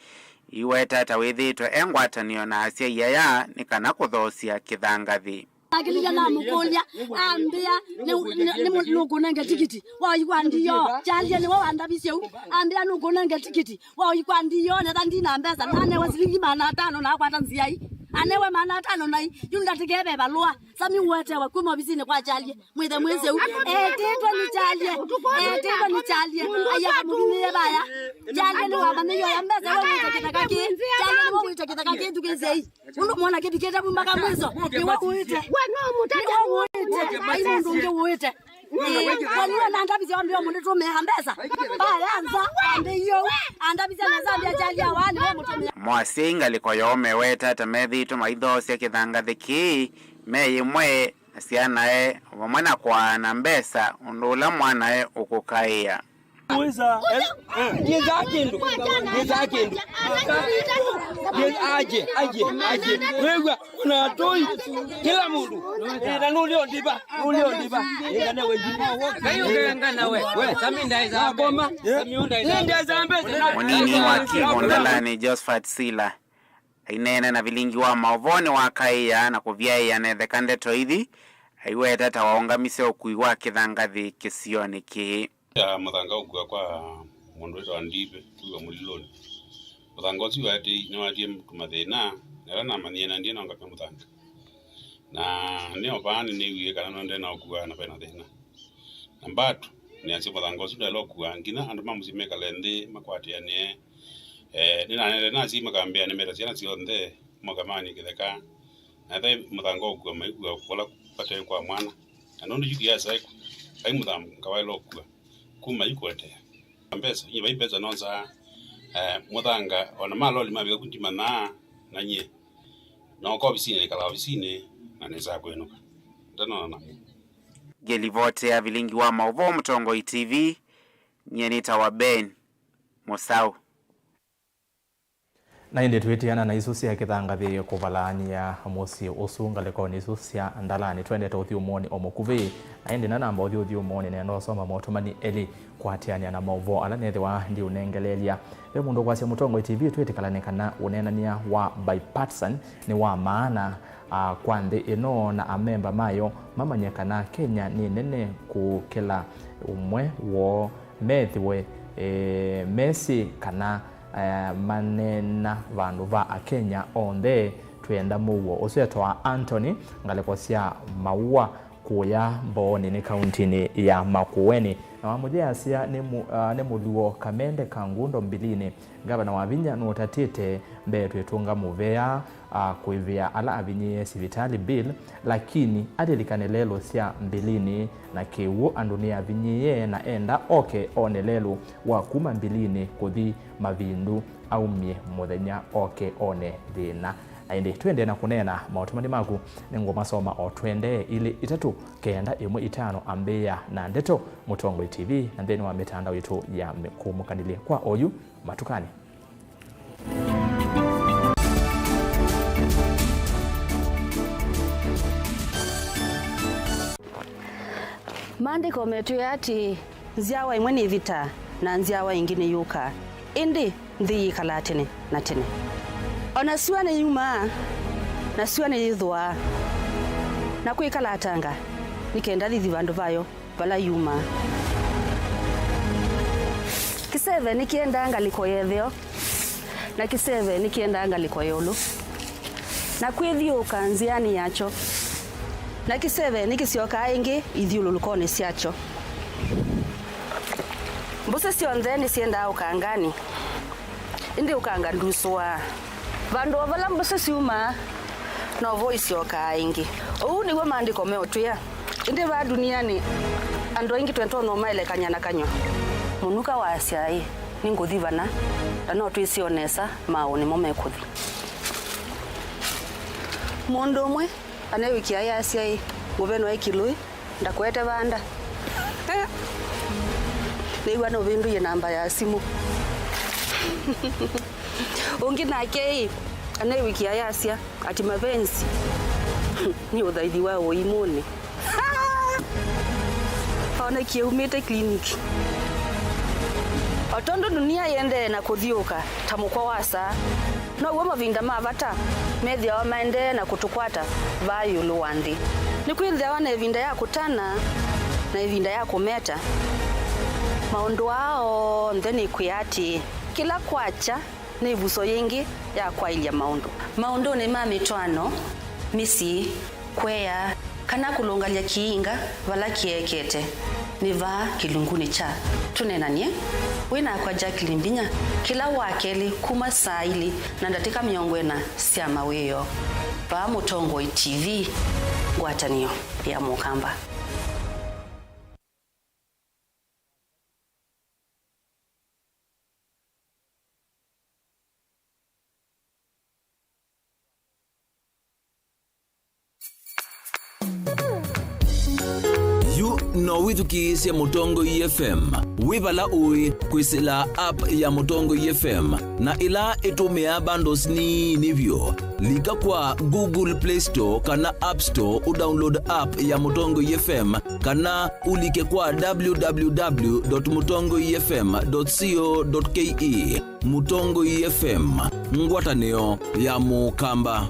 Iweta ta wĩthĩĩtwe e ngwatanĩo na asyai aya nĩ kana kũthoosya kĩthangathĩ. Nakĩlilya namũkũlya, ambĩa, "Nĩ, nĩ, nĩ, nũkũnenge tikiti wa ũikwandi yoo?" Kyalye nĩwe wandavisye ũu. Ambĩa, "Nũkũnenge tikiti wa ũikwandi yoo, netha ndina mbesa." Nanewe silingi maana atano nakwata nzĩa ii. Anewe maana atano nai, yu ndatĩkeve valũa. Sami ũetewe kuma ovisinĩ kwa Kyalye. Mwĩthe mwĩseu. Etĩtwe nĩ Kyalye. Etĩtwe nĩ Kyalye. Aiya kamũthimĩe vaya. Kyalye nĩwamanyĩie oya mbesa we wĩte kĩtheka kĩ. Kyalye nĩwe wĩte kĩtheka kĩ, thukĩĩsyai. Ũndũ mwona kĩvikĩte vu mpaka mwiso. Nĩwe wĩte. We no mũtata. Nĩwe wĩte. Ai mũndũ ũngĩ wĩte. Ĩĩ, kwani we na ndavisya wambia mũndũ tũmea mbesa? Mbaya nza, ambĩie ũu. Andavisya na Zambia Kyalye awa nĩwe mũtũmĩa. Mo asyai ngalĩko yoo meweta ta methĩĩtwe maithoosya kĩthangathĩ kĩĩ me yĩmwe na syanae vamwe na kwaana mbesa ũndũ ũla mwanae ũkũkaĩa. Muisa, eh, eh, nĩnzaa kĩndũ, nĩnzaa kĩndũ. Nĩ-, aje, aje, aje. Wĩw'a, ona atoi, kĩla mũndũ. Eh, na nũlĩ ũndĩva, nũlĩ ũndĩva. Ĩngane we. Kayu kengana we. We. Sami ndaĩza. Nakoma. Sami ndaĩza. Nĩ ndaĩza mbesa. Mũnini wa kivo Ndalanĩ Josephat Sila aineena na vilingi wa maũvoo nĩwakaĩa na kũvyaĩa netheka ndeto ithi, aiweta ta waũngamisye ũkui wa kĩthangathĩ kĩsionĩ kĩĩ. Ya mũthanga ũkua kwa mũndũ wĩtawa Ndive, tuwe Mũlilũnĩ. Mũthanga ũsu waetei-, nĩwaetie kũmathĩna, na ĩla namanyie na ndiĩ nongamya mũthanga. Na nĩ o vaa nĩnĩwie kana nũendee na ũkua na vena thĩna. Na mbatu, nĩasya mũthanga ũsu ndaĩle ũkua, nginya andũ ma mũsyĩ mekale nthĩ makwatĩanĩe. Eh, nĩnaneene na asyai makambĩa nĩmeta syana syonthe, moka maanie kĩtheka. Na ethai mũthanga ũkua maikua kũla Vate kwa mwana. Na nũndũ yu kĩasa ĩku, vai mũthanga waĩle ũkua. Kuma yu kũetea. Mbesa, nyie vai mbesa nonza, eh, mũthanga, ona maloli mavika ku ndimanaa, na nyie. Noka ovisinĩ, nĩkala ovisinĩ, na nĩsaa kwĩnũka. Ndanona namo. Ngĩlivotea vilingi wa maũvoo Mũtongoi T V, nyie nĩtawa Ben Mũsaũ. Na ĩndĩ twĩtĩana na isu sya kĩthangathĩ kũvalaany'a mũsyĩ ũsu ngalĩkonĩ isu sya Ndalani, twendete ũthyũmũonĩ o mũkuvĩ. Na ĩndĩ nanamba ũthi ũthyũmũonĩ, nenda ũsoma motũmani elĩ kũatĩanĩa na maũvoo ala nethĩwa ndiũnengeleelya. Ve mũndũ ũkwasya, Mũtongoi T V, twĩtĩkĩlane kana ũneenany'a wa bipartisan nĩ wa maana, a, kwa nthĩ ĩno na amemba mayo mamanye kana Kenya nĩ nene kũkĩla ũmwe woo, methĩwe, e, mesĩ kana, e, maneena vandũ va Akenya onthe. Twĩenda mũuo. Ũsu etawa Anthony, ngalĩko sya Maua, kũya Mbooni nĩ kauntinĩ ya Makueni. Na wamũyĩasya nĩ mu-, a, nĩ mũluo Kamende ka Ngundo Mbilinĩ. Ngavana Wavinya nũtatĩte mbee twĩtũnga mũvea, a, kũĩvĩa ala avinyĩĩe sivitalĩ bill, lakini alilikane lelũ sya Mbilinĩ na kĩw'ũ andũ nĩavinyĩĩe na enda oke one lelũ wa kuma Mbilinĩ kũthi Mavindu, aumye mũthenya oke one thĩna. Na ĩndĩ twĩendee na kũneena maũtũmani maku, nĩngũmasoma o twendee, ilĩ itatũ kenda ĩmwe itano, ambĩĩa na ndeto Mũtongoi T V na nthĩnĩ wa mĩtandao yitũ ya mĩkũmũkanĩlye kwa oyu matukanĩ. Maandĩko metwĩe atĩĩ, nzyawa ĩmwe nĩyĩvitaa, na nzyawa ĩngĩ nĩyũkaa, ĩndĩ nthĩ yĩkalaa tene na tene. O na syũa nĩyumaa, na syũa nĩyĩthũaa, na kwĩkala atanga, nĩ kenda thithi vandũ vayo vala yumaa. Kĩseve nĩkĩendaa ngalĩko ya ĩtheo, na kĩseve nĩkĩendaa ngalĩko ya ĩũlũ, na kwĩthyũũka nzĩanĩ yakyo, na kĩseve nĩkĩsyokaa ĩngĩ ithyũlũlũkonĩ syakyo. Mbũsĩ syonthe nĩsyendaa ũkanganĩ, ĩndĩ ũkanga ndusũaa. Vandũ o vala mbũsĩ syumaa, novo isyokaa ĩngĩ. Ũu nĩw'o maandĩko meũtwĩa. Ĩndĩ vaa ndunianĩ, andũ aingĩ twĩtonya ũmaelekany'a na kanyw'a. Mũnuka waasya, ĩ, nĩngũthi vana, na no twĩsĩ o nesa maaũ nĩmo mekũthi. Mũndũ ũmwe anewĩkĩa ayasya, ĩ, ngũvenwa ĩ kĩlũĩ, ndakũete vanda. Nĩw'a nũvĩndũie namba ya simũ. Ũngĩ nake, ĩ, anewĩkĩa ayasya, ati mapenzi nĩ ũthaithi wa ũimũnĩ. Onekie umĩte clinic. O tondũ dunia yĩendee na kũthyũũka ta mũkwa wa saa, now'o mavinda ma vata methĩawa maendee na kũtũkwata vaa ĩũlũ wa nthĩ. Nĩkwĩthĩawa na ĩvinda ya kũtana na ĩvinda ya kũmeta. Maũndũ aa onthe nĩkwĩa atĩĩ, kĩla kwakya nĩ ĩvuso yĩngĩ ya kwaĩlya maũndũ. Maũndũnĩ ma mĩtwaano, mĩsyĩ, kũea, kana kũlũngalya kĩinga vala kĩekete, nĩ vaa kĩlungunĩ kya Tũneenany'e. Wĩ nakwa Jacqueline Mbinya kĩla Wakelĩ kuma saa ilĩ na ndatĩka mĩongo ĩna sya mawĩoo, vaa Mũtongoi T V, ngwatanĩo ya Mũkamba. Yu no wĩthukĩĩsye Mũtongoi F M wĩ vala ũĩ kwĩsĩla app ya Mũtongoi F M, na ĩla ĩtũmĩaa bundles nini vyũ. Lika kwa Google Play Store kana App Store ũdownload app ya Mũtongoi F M, kana ũlike kwa w w w dot mũtongoi f m dot co dot k e. Mũtongoi F M, ngwatanĩo ya Mũkamba.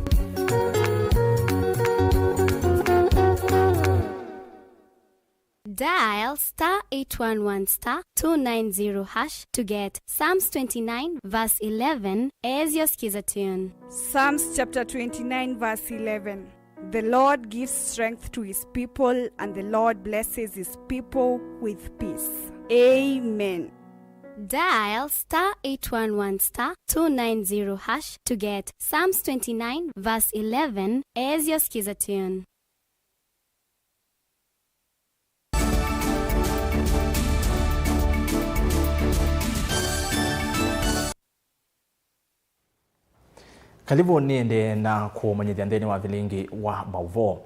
Dial star eight one one star two nine zero hash to get Psalms twenty-nine verse eleven as your skiza tune. Psalms chapter twenty-nine, verse eleven. The Lord gives strength to his people, and the Lord blesses his people with peace. Amen. Dial star eight one one star two nine zero hash to get Psalms twenty-nine verse eleven as your skiza tune. Kalivu nĩendee na kũmanyĩthya nthĩnĩ wa vilingi wa maũvoo.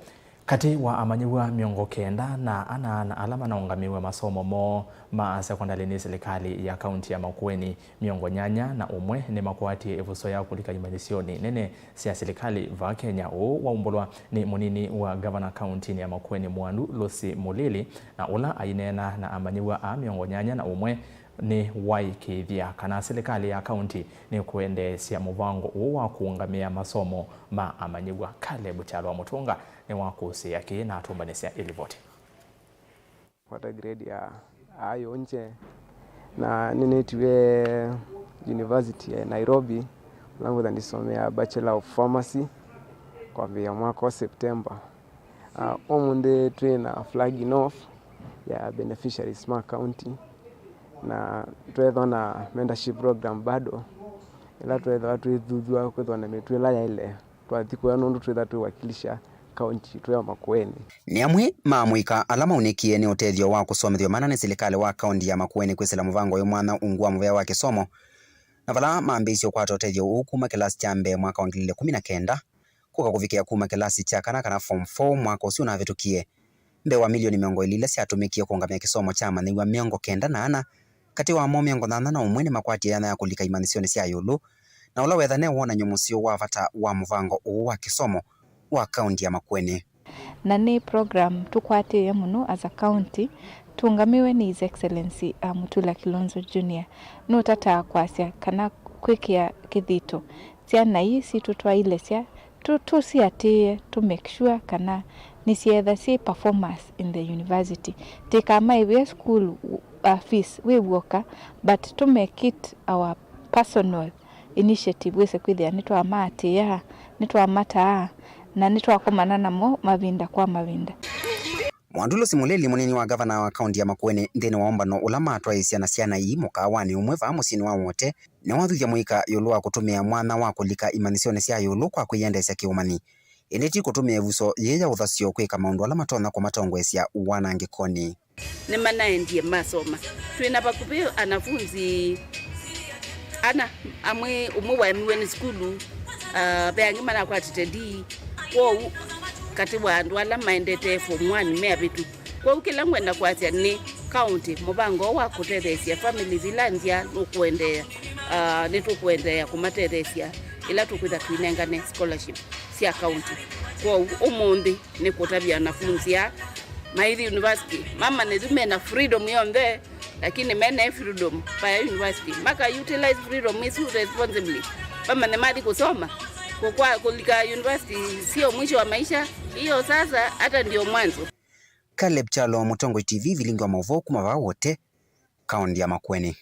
Katĩ wa amanyĩw'a mĩongo kenda na ana na ala manaũngamĩw'e masomo moo ma sekondalĩ nĩ silikalĩ ya kaunti ya Makueni, mĩongo nyanya na ũmwe nĩmakwatie ĩvuso ya kũlika imanyĩsyonĩ nene sya silikalĩ vaa Kenya. Ũũ waumbũlwa nĩ mũnini wa ngavana kauntinĩ ya Makueni, Mwandu Lucy Mulili, na ũla aineena na amanyĩw'a aa mĩongo nyanya na ũmwe nĩwaĩkĩĩthya kana silikalĩ ya kaunti nĩkũendeesya mũvango ũũ wa kũũngamĩa masomo ma amanyĩw'a. Caleb Kyalwa Mũtũnga nĩwakũsĩĩa kĩĩ na atũmbanĩsya ĩlivoti. Kwata grade ya A yonje, na nĩnĩtiwe university ya Nairobi, ũla ngwĩtha ndisomea Bachelor of Pharmacy kwambĩĩa mwaka wa September. Ah, ũmũnthĩ twĩ na flagging off ya beneficiaries ma county, na twethwa na mentorship program bado, ĩla twethwa twĩthuthw'a kwĩthwa na mĩtũo ĩla yaĩle twathi kũya, nũndũ twĩtha twĩwakilisha kaunti yitũ ya Makueni. Nĩ amwe ma amũika ala maunĩkie nĩ ũtethyo wa kũsomethw'a mana nĩ silikalĩ wa kaunti ya Makueni kwĩsĩla mũvango ũyũ mwanya ungu wa mũvea wa kĩsomo, na vala mambĩĩisye ũkwata ũtethyo ũũ kuma kĩlasi kya mbee mwaka wa ngili ilĩ kũmi na kenda, kũka kũvikĩa kuma kĩlasi kya kana, kana form four, mwaka ũsu ũnavĩtũkie. Mbee wa milioni mĩongo ĩlĩ ila syatũmĩkie kũũngamĩa kĩsomo kya amanyĩw'a mĩongo kenda na ana, katĩ wamo mĩongo nyanya na ũmwe nĩmakwatie yanya ya kũlika imanyĩsyonĩ sya ĩũlũ, na ũla wetha ne wonany'o mũseo wa vata wa mũvango ũũ wa kĩsomo wa kaunti ya Makueni. Na nĩ program tũkwatĩĩe mũno as a county, tũũngamĩwe nĩ His Excellency, uh, Mutula Kilonzo Junior. Nũtataa kwasya kana kwĩkĩa kĩthito syana ii sitũ twailesya tũ-, tũsiatĩĩe, tũ make sure kana nĩsyeetha syĩ performers in the university. Tĩkamaĩvĩe school, uh, fees wĩ w'oka, but to make it our personal initiative, wĩse kwĩthĩa nĩtwamaatĩĩa, nĩtwamataa, na nĩtwakomana namo mavinda kwa mavinda. Mwandu Lucy Mulili, mũnini wa ngavana wa kaunti ya Makueni, nthĩnĩ wa ũmbano ũla matwaĩĩsya na syana ii mũkaawanĩ ũmwe vaa mũsyĩnĩ wa Wote, nĩwathuthya mũika ĩũlũ wa kũtũmĩa mwanya wa kũlika imanyĩsyonĩ sya ĩũlũ kwa kwĩyendeesya kĩũmanyi, ĩndĩ ti kũtũmĩa ĩvuso yĩĩ ya ũthasyo kwĩka maũndũ ala matonya kũmatongoesya wanangĩkonĩ. Nĩmanaendie masoma. Twĩ na vakuvĩ anafunzi ana, amwe, ũmwe waemiwe nĩ sukulu, ah, ve angĩ manakwatĩte D. Kwoou katĩ wa andũ ala maendete form one me avĩtu. Kwoou kĩla ngwenda kwasya nĩ county, mũvango wa kũtetheesya families ila nzyaa nũkũendeea, ah, nĩtũkũendeea kũmatetheesya ĩla tũkwĩtha tũinengane scholarship sya county. Kwoou ũmũnthĩ nĩ kũtavya anafunzi aa maithi university, mamanye yu mena freedom yonthe, lakini mena freedom vaya university, maka utilize freedom ĩsu responsibly, vamanye mathi kũsoma, kũkwa kũlika university sio mwisho wa maisha, hiyo sasa hata ndio mwanzo. Caleb Kyalo, Mũtongoi T V, vilingi wa maũvoo kuma vaa Wote, kaunti ya Makueni.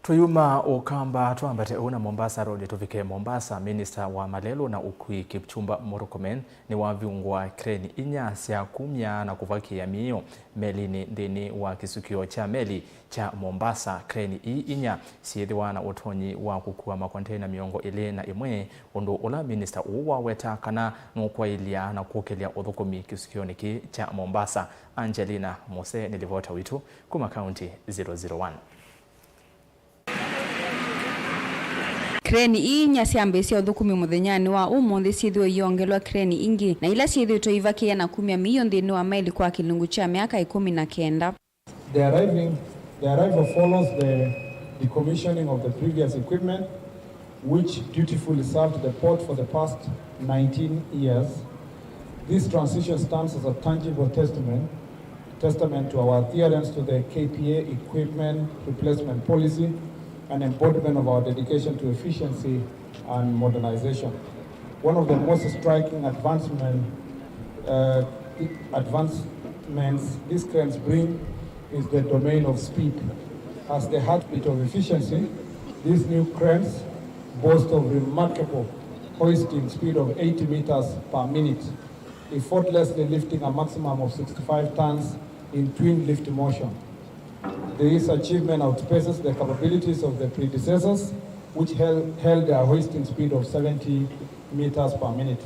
Tũyuma Ũkamba, twambate ũu na Mombasa Road, tũvike Mombasa. Minista wa malelũ na ũkui Kipchumba Murkomen nĩwavingũa kreni inya sya kumya na kũvakĩĩa mĩio melinĩ nthĩnĩ wa kĩsukĩo kya meli kya Mombasa. Kreni ii inya syĩthĩwa na ũtonyi wa kũkua makonteina mĩongo ĩlĩ na ĩmwe, ũndũ ũla minista ũũ waweta kana nũkwaĩlya na kũkĩlya ũthũkũmi kĩsukĩonĩ kĩĩ kya Mombasa. Angelina Mose nĩ livota witũ kuma kaunti zero zero one. Kreni ii inya syambĩĩsya ũthũkũmi mũthenyanĩ wa ũmũnthĩ syĩthĩwe iyongelwa kreni ingĩ, na ila syĩthĩĩtwe ivakĩĩa na kumya mĩio nthĩnĩ wa meli kwa kĩlungu kya myaka ĩkũmi na kenda. The arriving, the arrival follows the decommissioning of the previous equipment, which dutifully served the port for the past nineteen years. This transition stands as a tangible testament, testament to our adherence to the K P A equipment replacement policy, an embodiment of our dedication to efficiency and modernization. One of the most striking advancement, uh, advancements these cranes bring is the domain of speed. As the heartbeat of efficiency, these new cranes boast of remarkable hoisting speed of eighty meters per minute, effortlessly lifting a maximum of sixty-five tons in twin lift motion. This achievement outspaces the capabilities of the predecessors, which held, held a hoisting speed of seventy meters per minute.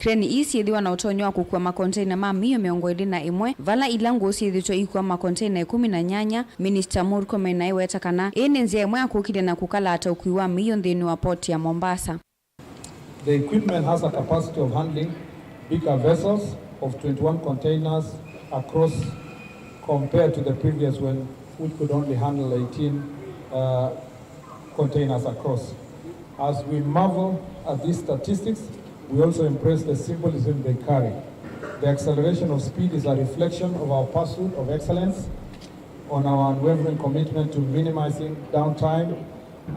Kreni ii syĩthĩwa na ũtonyi wa kũkua makonteina ma mĩio mĩongo ĩlĩ na ĩmwe, vala ila ngũũ syĩthĩtwe ikua makonteina ĩkũmi na nyanya. Minista Murkomen aiweta kana ĩĩ nĩ nzĩa ĩmwe ya kũkilya na kũkalaata ũkui wa mĩio nthĩnĩ wa port ya Mombasa. The equipment has a capacity of handling bigger vessels of twenty-one containers across, compared to the previous one, which could only handle eighteen, uh, containers across. As we marvel at these statistics, we also embrace the symbolism they carry. The acceleration of speed is a reflection of our pursuit of excellence, on our unwavering commitment to minimizing downtime,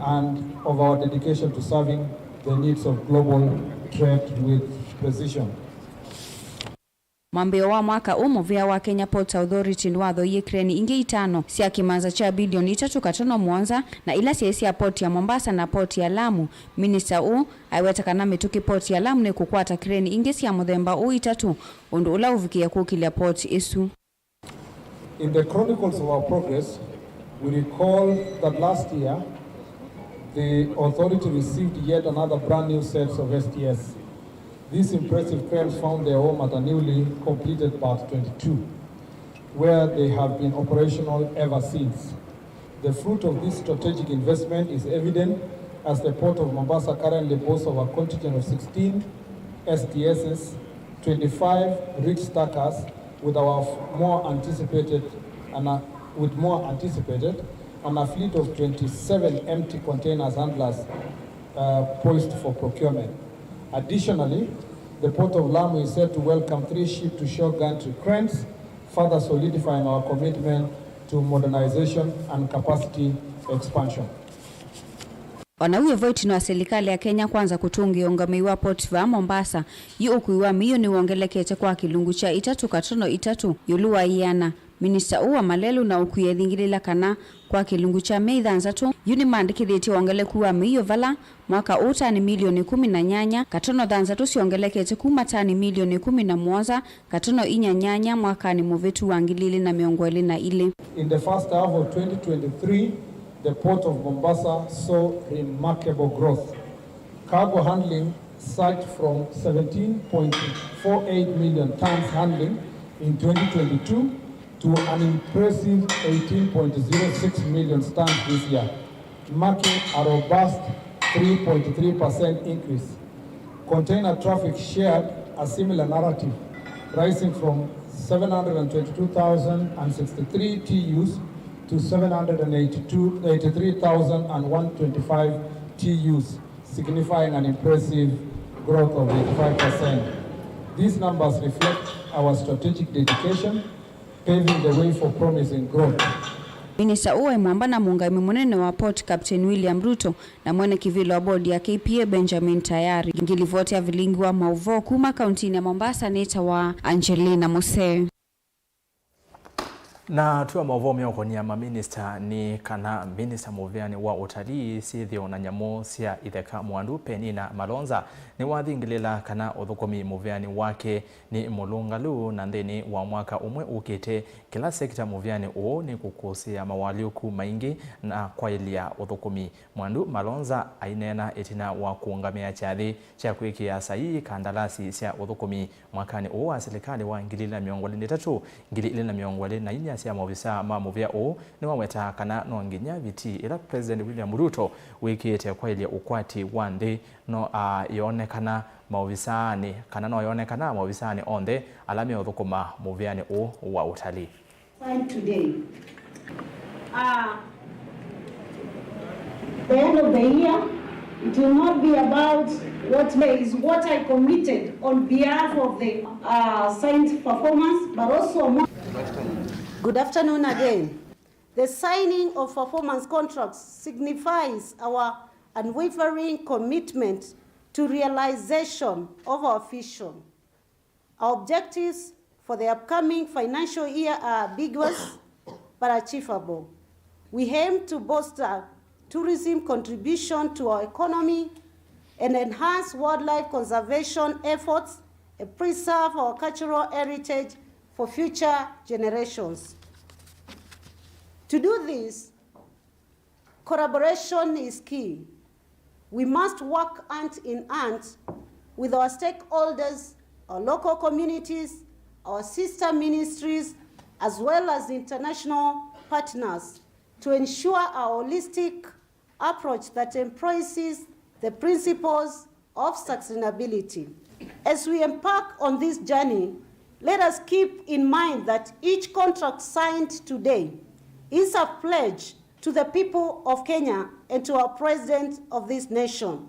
and of our dedication to serving the needs of global trade with precision. Mwambĩĩo wa mwaka ũũ, mũvĩa wa Kenya Ports Authority nĩwathooie kreni ingĩ itano sya kĩmanza kya bilioni itatũ katono mũonza, na ila syaĩ sya port ya Mombasa na port ya Lamu. Minista ũũ aiweta kana mĩtũkĩ port ya Lamu nĩkũkwata kreni ingĩ sya mũthemba ũũ itatũ, ũndũ ũla ũvikĩe kũkĩlya port ĩsu. In the chronicles of our progress, we recall that last year, the authority received yet another brand new sets of S T S. These impressive cranes found their home at a newly completed Berth twenty-two, where they have been operational ever since. The fruit of this strategic investment is evident as the Port of Mombasa currently boasts of a contingent of sixteen S T Ss, twenty-five reach stackers, with our f-, more anticipated and a, with more anticipated, and a fleet of twenty-seven empty containers handlers, uh, poised for procurement. Additionally, the Port of Lamu is set to welcome three ship-to-shore gantry cranes, further solidifying our commitment to modernization and capacity expansion. O na w'o vo, ĩtina wa silikalĩ ya Kenya Kwanza kũtũngĩa ũngamĩi wa port vaa Mombasa, yu ũkui wa mĩio nĩwongelekete kwa kĩlungu kya itatũ katono itatũ ĩũlũ wa ĩana. Minista ũũ wa malelũ na ũkui ethingĩlĩla kana kwa kĩlungu kya myei thanthatũ, yu nĩmandĩkĩthĩtye wongeleku wa mĩio, vala mwaka ũũ tani milioni ĩkũmi na nyanya katono thanthatũ syongelekete kuma tani milioni ĩkũmi na mũonza katono inya nyanya mwakanĩ mũvĩtu wa ngili ilĩ na mĩongo ĩlĩ na ilĩ. In the first half of twenty twenty-three, the Port of Mombasa saw remarkable growth. Cargo handling surged from seventeen point four eight million tons handling in twenty twenty-two to an impressive eighteen point zero six million tons this year, marking a robust three point three percent increase. Container traffic shared a similar narrative, rising from seven hundred and twenty-two thousand and sixty-three T Us to seven hundred and eighty-two, eighty-three thousand and one twenty-five T Us, signifying an impressive growth of eighty-five percent. These numbers reflect our strategic dedication, paving the way for promising growth. Minista ũũ aĩ mwamba na mũũngamĩi mũnene wa port, Captain William Ruto, na mwene kĩvĩla wa bodi ya K P A, Benjamin Tayari. Ĩngĩ livoti ya vilingi wa maũvoo kuma kauntinĩ ya Mombasa nĩtawa Angelina Musee. Na twĩ maũvoo meũkonia maminista nĩ kana minista mũvĩanĩ wa ũtalii, syĩthĩo na nyamũ sya itheka, Mwandu Penina Malonza, nĩwathingĩlĩla kana ũthũkũmi mũvĩanĩ wake nĩ mũlũngalu, na nthĩnĩ wa mwaka ũmwe ũkĩte, kĩla sekita mũvĩanĩ ũũ nĩkũkũsĩĩa mawalyũku maingĩ na kwaĩlya ũthũkũmi. Mwandu Malonza aineena ĩtina wa kũũngamĩa kyathĩ kya kwĩkĩa saii kandalasi sya ũthũkũmi mwakanĩ ũũ wa silikalĩ wa ngili ilĩ na mĩongo ĩlĩ na itatũ, ngili ilĩ na mĩongo ĩlĩ na inya sya maovisaa ma mũvĩa ũũ, nĩwawetaa kana no nginya viti ĩla President William Ruto wĩkĩĩte kwaĩlya ũkwati wa nthĩ no, a, yonekana maovisaanĩ, kana no yonekana maovisaanĩ onthe ala meũthũkũma mũvĩanĩ ũũ wa ũtalii. Today. Uh, the end of the year, it will not be about what may, is what I committed on behalf of the, uh, signed performance, but also more. Good afternoon again. The signing of performance contracts signifies our unwavering commitment to realization of our vision. Our objectives for the upcoming financial year are ambiguous but achievable. We aim to bolster tourism contribution to our economy and enhance wildlife conservation efforts and preserve our cultural heritage for future generations. To do this, collaboration is key. We must work hand in hand with our stakeholders, our local communities, our sister ministries, as well as international partners to ensure a holistic approach that embraces the principles of sustainability. As we embark on this journey, let us keep in mind that each contract signed today is a pledge to the people of Kenya and to our President of this nation,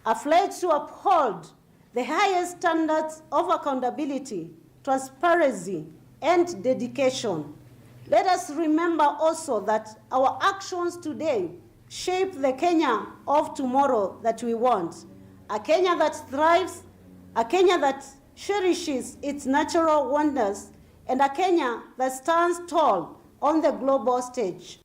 a pledge to uphold the highest standards of accountability, transparency, and dedication. Let us remember also that our actions today shape the Kenya of tomorrow that we want. A Kenya that thrives, a Kenya that cherishes its natural wonders, and a Kenya that stands tall on the global stage.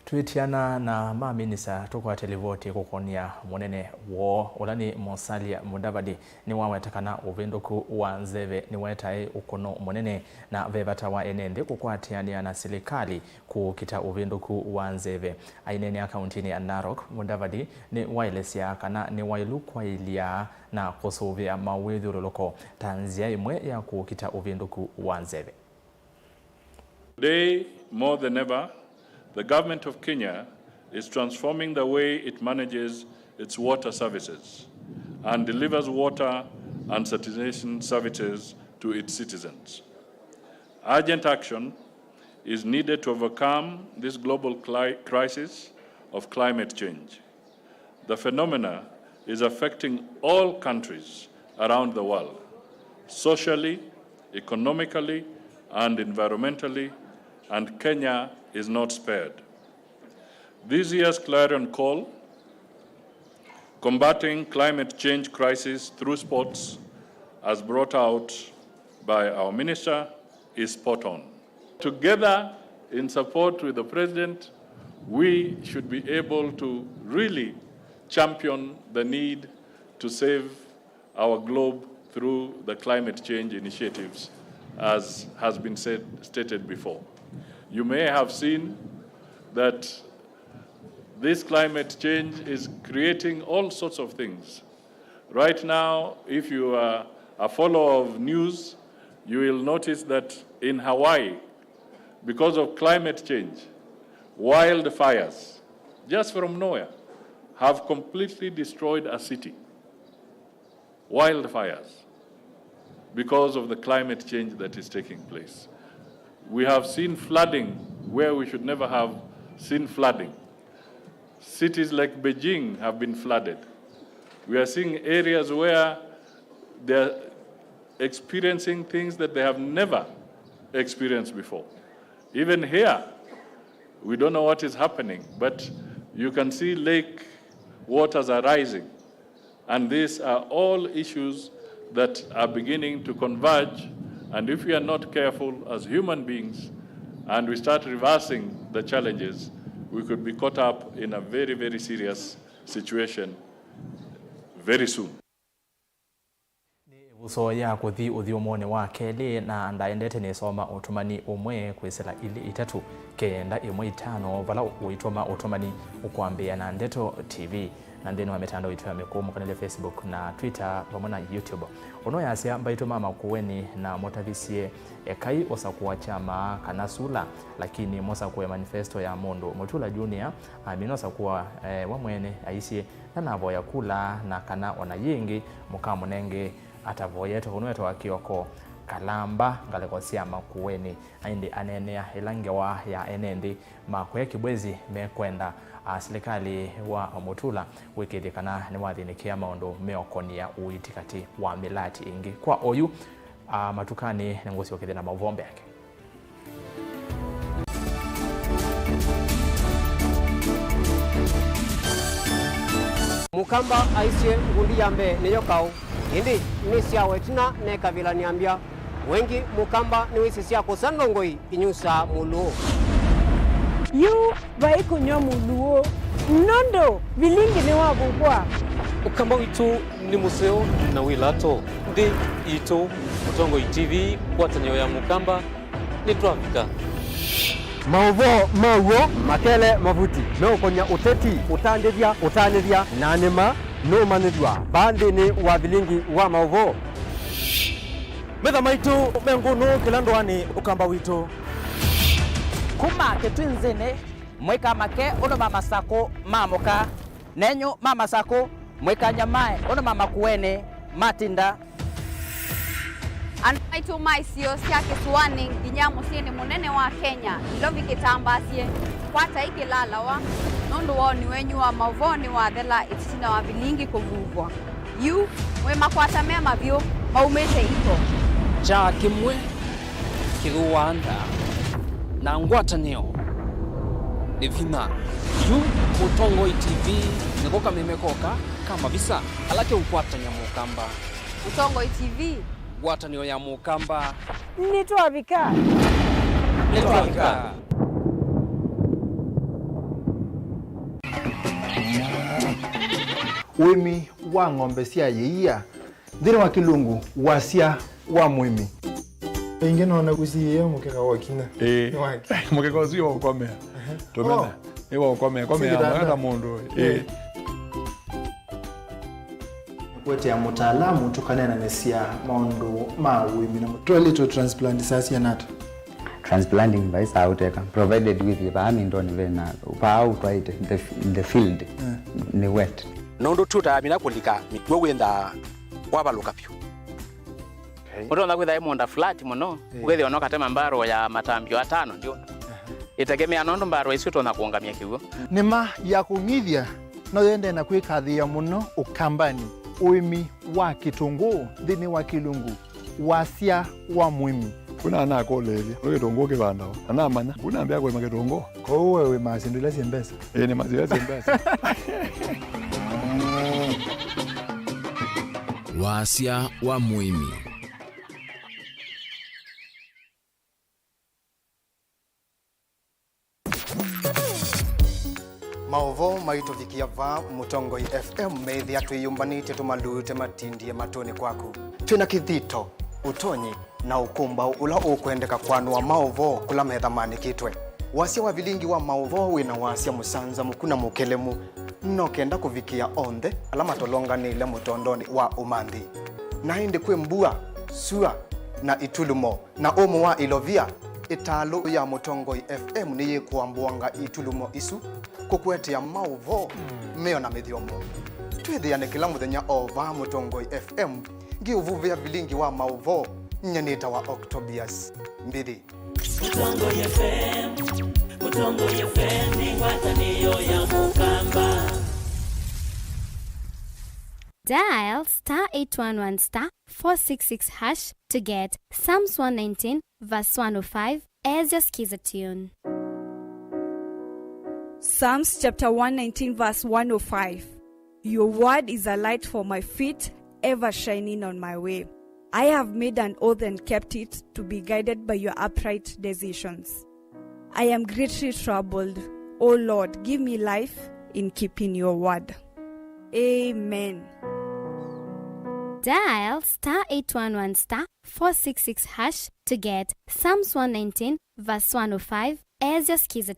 Twĩtiana na ma minista, tũkwate livoti kũkonia mũnene woo, ũla nĩ Musalia Mudavadi, nĩwaweta kana ũvĩndũku wa nzeve nĩwetae ũkũno mũnene, na ve vata wa ene nthĩ kũkwatĩanĩa na silikalĩ kũkita ũvĩndũku wa nzeve. Aineenea kauntinĩ ya Narok, Mudavadi nĩwaelesya kana nĩwaĩlu kwaĩlya na kũsũvĩa mawĩthyũlũlũko ta nzĩa ĩmwe ya kũkita ũvĩndũku wa nzeve. Today, more than ever, the government of Kenya is transforming the way it manages its water services and delivers water and sanitation services to its citizens. Urgent action is needed to overcome this global cli-, crisis of climate change. The phenomena is affecting all countries around the world, socially, economically, and environmentally, and Kenya is not spared. This year's clarion call, Combating Climate Change Crisis Through Sports, as brought out by our minister, is spot on. Together, in support with the President, we should be able to really champion the need to save our globe through the climate change initiatives, as has been said, stated before. You may have seen that this climate change is creating all sorts of things. Right now, if you are a follower of news, you will notice that in Hawaii, because of climate change, wildfires, just from nowhere, have completely destroyed a city. Wildfires, because of the climate change that is taking place. We have seen flooding where we should never have seen flooding. Cities like Beijing have been flooded. We are seeing areas where they're experiencing things that they have never experienced before. Even here, we don't know what is happening, but you can see lake waters are rising. And these are all issues that are beginning to converge, and if we are not careful as human beings and we start reversing the challenges, we could be caught up in a very, very serious situation very soon. Nĩ ĩvuso ya kũthi ũthyũmũonĩ wa kelĩ, na ndaendete nĩsoma ũtũmani ũmwe kwĩsĩla ilĩ itatũ, kenda ĩmwe itano, vala ũitũma ũtũmani ũkwambĩĩa na Ndeto T V, na nthĩnĩ wa mĩtandao itũ ya mĩkũũ, mũkanĩle Facebook na Twitter vamwe na YouTube. Ũno yasya, mbaitũ ma Makueni na mũtavisye, ekai ũsakũa kyama kana sula, lakini mũsakũe manifesto ya mũndũ. Mutula Junior amina ũsakũa, eh, wa mwene aisye, ndanavoya kula, na kana o na yĩngĩ mũkamũnenge atavoyete. Ũnũetwa Kioko Kalamba, ngalĩko sya Makueni, na ĩndĩ aneenea ĩla ngewa ya ene nthĩ ma kũya Kibwezi mekwenda, a, silikalĩ wa Mutula wĩkĩĩthye kana nĩwathĩnĩkĩa maũndũ meũkonia ũiiti katĩ wa mĩlati ĩngĩ. Kwa oyu, a, matukanĩ nĩngũsyokethya na maũvoo mbeange. Mũkamba aisye ngundi ya mbee nĩyo kaũ, ĩndĩ nĩ syawa ĩtina nekavilany'a mbya. Wengi Mũkamba nĩwĩsĩ sya kũsa ndongoi inyusaa Mũlũũ. Yu vai kũnyw'a Mũlũũ, nũndũ vilingi nĩwavuvwa. Ũkamba witũ nĩ mũseo na wĩ lato. Nthĩ itũ, Mũtongoi T V, ngwatanĩo ya Mũkamba, nĩtwavika. Maũvoo ma w'o makele mavuti meũkonya ũteti, ũtandĩthya, ũtanĩthya, na nĩma Nũũmanyĩthw'a vaa nthĩnĩ wa vilingi wa maũvoo. Metha maitũ me ngũnũ kĩla ndũanĩ ũkamba witũ. Kuma Kĩtwinzĩnĩ, mũikamake ũndũ ma Masakũ maamũka, nenyu ma Masakũ, mũikanyamae ũndũ ma Makueni matinda. Andũ maitũ ma isio sya kĩsũanĩ nginya mũsyĩnĩ mũnene wa Kenya, Nairobi kĩtambaasye, kwatai kĩlalawa, nũndũ woni wenyu wa maũvoo nĩwathela ĩtina wa vilingi kũvuvwa. Yu, mwĩ makwata me mavyũ, maumĩte iko. Kyaa kĩmwe kĩthũaa nda, na ngwatanĩo nĩ vinya. Yu, Mũtongoi T V nĩko kameme koka ka mavisa ala keũkwatany'a Mũkamba. Mũtongoi T V. Ngwatanĩo ya Mũkamba. Nĩtwavika. Nĩtwavika. Ũĩmi wa ng'ombe sya ĩia nthĩnĩ wa kĩlungu, wasya wa mũĩmi. Ĩngĩ nona kũsiĩĩa mũkeka wa kinya. Ĩĩ. Nĩ wake. Mũkeka ũsu wĩ wa ũkomea. Tũmena. Oh. Nĩ wa ũkomea. Komea. Sikitanda. Mwenda mũndũ. Ĩĩ. Ĩĩ. Kũetea mũtaalamu tũkaneenanĩsya maũndũ ma ũĩmi na twaĩlĩtwe transplant saa siana ata? Transplanting vai saa ũteka, provided with vaa mindoni vena, vaa ũtwaĩte, the, the field, mm, nĩ wet. Nũndũ tũtamina kũlika mĩkw'ũ wĩnthaa wavalũka vyũ. Okay. Ũtonya kwĩtha ĩ mũũnda flat mũno, eh, ũkethĩa no katema mbarũ ya matambio atano ndio. Aha. Ĩtegemea nũndũ mbarũ isu ĩtonya kũũngamya kĩw'ũ. Nĩma ya kũng'ithya no yendee na kwĩkathĩĩa mũno Ũkambanĩ, ũĩmi wa kĩtũngũũ nthĩnĩ wa kĩlungu, wasya wa mũĩmi. Kuna anakũlĩĩlye, nĩ kĩtũngũũ kĩvandawa? Na namanya, kuna ambĩa kũĩma kĩtũngũũ. Kwoou we wĩmaa syĩndũ ila syĩ mbesa? Ĩĩ, nĩmaa syĩndũ ila syĩ mbesa. Wasya wa mũĩmi. Maũvoo maitũvikĩa vaa Mũtongoi F M meĩthĩa twĩyũmbanĩtye tũmalute matindie matũnĩ kwaku. Twĩ na kĩthito, ũtonyi, na ũkũmbaũ ũla ũkwendeka kwanũa maũvoo kũla metha manĩkĩtwe. Wasya wa vilingi wa maũvoo wĩ na wasya mũsanzamũku na mũkelemu, no kenda kũvikĩa onthe ala matolonganĩile mũtondonĩ wa ũmanthi. Na ĩndĩ kwĩ mbua, sua, na itulumo, na ũmũ wa ilovia, ĩtalũ ya Mũtongoi F M nĩyĩkũambũanga itulumo isu kũkũetea maũvoo meo na mĩthyomo. Twĩthĩane kĩla mũthenya o vaa Mũtongoi F M, ngĩũvuvĩa vilingi wa maũvoo, nyie nĩtawa Octobius Mbithi. Mũtongoi F M, Mũtongoi F M nĩ ngwatanĩo ya Mũkamba. Dial star eight one one star four six six hash to get Psalms one nineteen verse one oh five as your skiza tune. Psalms chapter one nineteen verse one oh five. Your word is a light for my feet, ever shining on my way. I have made an oath and kept it, to be guided by your upright decisions. I am greatly troubled. O Lord, give me life in keeping your word. Amen. Dial star eight one one star four six six hash to get Psalms one nineteen verse one oh five as your skiza.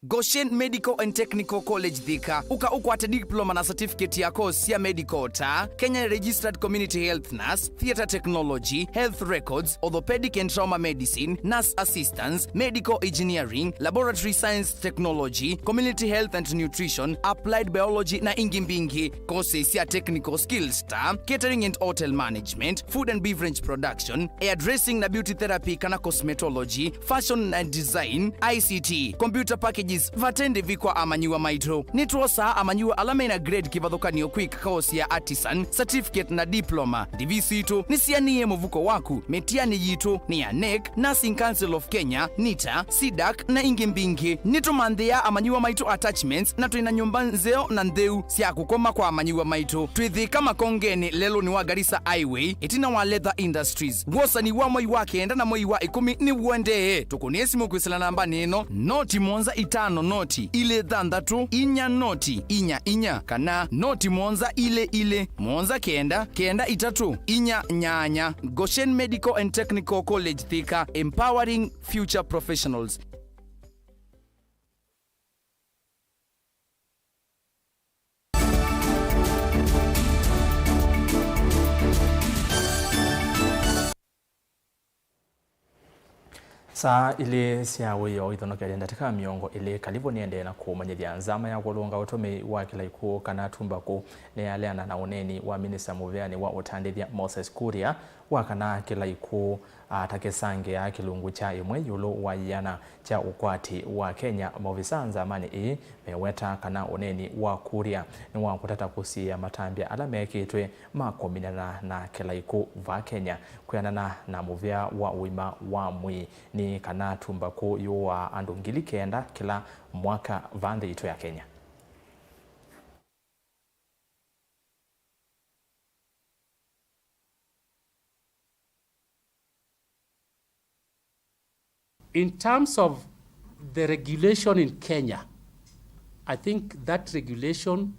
Goshen Medical and Technical College Thika. Ũka ũkwate diploma na certificate ya course sya medical ta Kenya Registered Community Health Nurse, Theatre Technology, Health Records, Orthopedic and Trauma Medicine, Nurse Assistance, Medical Engineering, Laboratory Science Technology, Community Health and Nutrition, Applied Biology na ingĩ mbingĩ. Courses sya technical skills ta Catering and Hotel Management, Food and Beverage Production, Hairdressing na Beauty Therapy kana Cosmetology, Fashion and Design, I C T, Computer Packages, vate ndĩvi kwa amanyĩw'a maitũ. Nĩtwosaa amanyĩw'a ala mena grade kĩvathũkany'o kwĩka course ya Artisan, Certificate na Diploma. Ndĩvi sitũ nĩsianĩe mũvuko waku. Mĩtiani yitũ nĩ ya NEC, Nursing Council of Kenya, NITA, CDAC na ingĩ mbingĩ. Nĩtũmanthĩaa amanyĩw'a maitũ attachments na twĩ na nyũmba nzeo na ntheu sya kũkoma kwa amanyĩw'a maitũ. Twĩ Thika Makongenĩ, lelũnĩ wa Garissa Highway, ĩtina wa Leather Industries. Wosani wa mwei wa kenda na mwei wa ĩkũmi nĩw'endee. Tũkũnĩe simũ kwĩsĩla nambanĩ ĩno, noti mũonza itano noti ilĩ thanthatũ inya noti inya inya, kana noti mũonza ilĩ ilĩ mũonza kenda kenda itatũ inya nyanya. Goshen Medical and Technical College Thika, empowering future professionals. Saa ilĩ sya wĩoo ithonokete ndatĩka mĩongo ĩlĩ. Kalivũ nĩendee na kũmanyĩthya nzama ya kũlũnga ũtũmĩi wa kĩlaikũ kana tumbaku nĩyaleana na ũneeni wa minista mũveanĩ wa ũtandĩthya Moses Kuria wa kana kĩlaikũ, a, ta kĩsangĩaa kĩlungu kya ĩmwe ĩũlũ wa ĩana kya ũkwati wa Kenya. Maovisa nzamanĩ ĩĩ meweta kana ũneeni wa Kuria nĩ wa kũtata kũsiĩĩa matambya ala mekĩtwe ma kũminana na kĩlaikũ vaa Kenya. Kwĩanana na mũvea wa ũima wa mwĩĩ, nĩ kana tumbaku yũaa andũ ngili kenda kĩla mwaka vaa nthĩ yitũ ya Kenya. In terms of the regulation in Kenya, I think that regulation,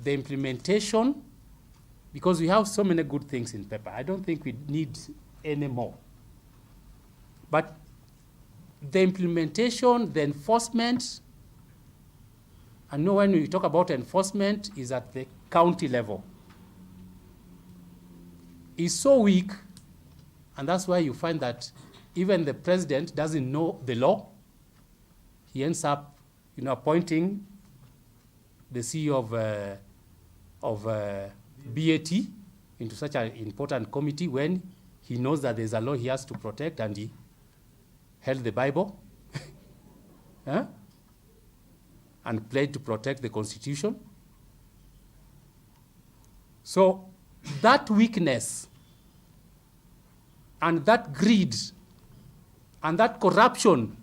the implementation, because we have so many good things in paper, I don't think we need any more. But the implementation, the enforcement, and know when we talk about enforcement, is at the county level, is so weak, and that's why you find that even the president doesn't know the law. He ends up, you know, appointing the C E O of, uh, of, uh, B A T into such an important committee when he knows that there's a law he has to protect, and he held the Bible, eh? And pledged to protect the constitution. So that weakness and that greed and that corruption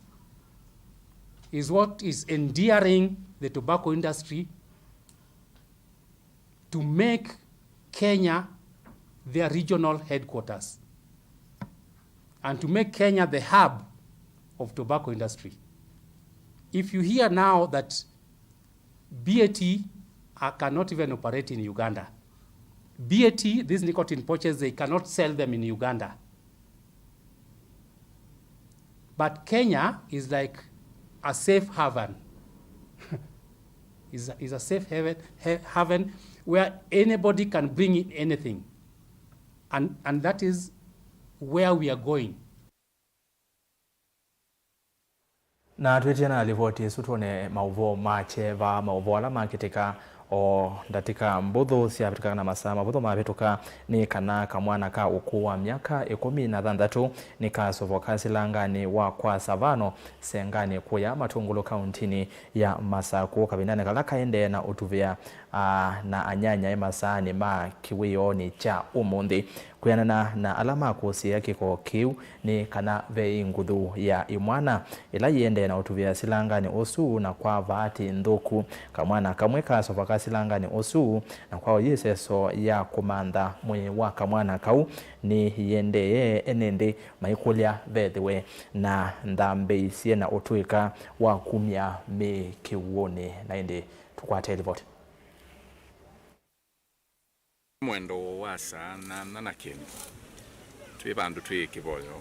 is what is endearing the tobacco industry to make Kenya their regional headquarters and to make Kenya the hub of tobacco industry. If you hear now that B A T, uh, cannot even operate in Uganda, B A T, these nicotine pouches, they cannot sell them in Uganda. But Kenya is like a safe haven. Is a, is a safe haven, ha-, haven where anybody can bring in anything. And, and that is where we are going. Na twĩtie na livoti ĩsu, twone maũvoo ma kyeva, maũvoo ala makĩtĩka o ndatĩka mbũthũ syavĩtũka kana masaa mavũthũ mavĩtũka, nĩ kana kamwana ka ũkũũ wa myaka ĩkũmi na thanthatũ nĩkasovoka silanganĩ wa kwa Savano, senganĩ kũya Matũngũlũ, kauntinĩ ya Masakũ, kavindanĩ kala kaendee na ũtuvĩa, a, na anyanyae masaanĩ ma kĩwĩoonĩ kya ũmũnthĩ. Kwĩanana na ala makũsĩĩa kĩko kĩu, nĩ kana veĩ nguthu ya ĩmwana ĩla yĩendee na ũtuvĩa silanganĩ ũsu, na kwa vaati nthũku, kamwana kamwe kasovoka silanganĩ ũsu, na kwaũya ĩseso ya kũmantha mwĩĩ wa kamwana kau nĩyĩendee, ene ĩndĩ maikũlya vethĩwe na nthambĩ syĩ na ũtũĩka wa kumya mĩĩ kĩw'ũnĩ. Na ĩndĩ tũkwate livoti. Mwendo wa saa nana na kĩndũ, twĩ vandũ twĩ kĩvoyo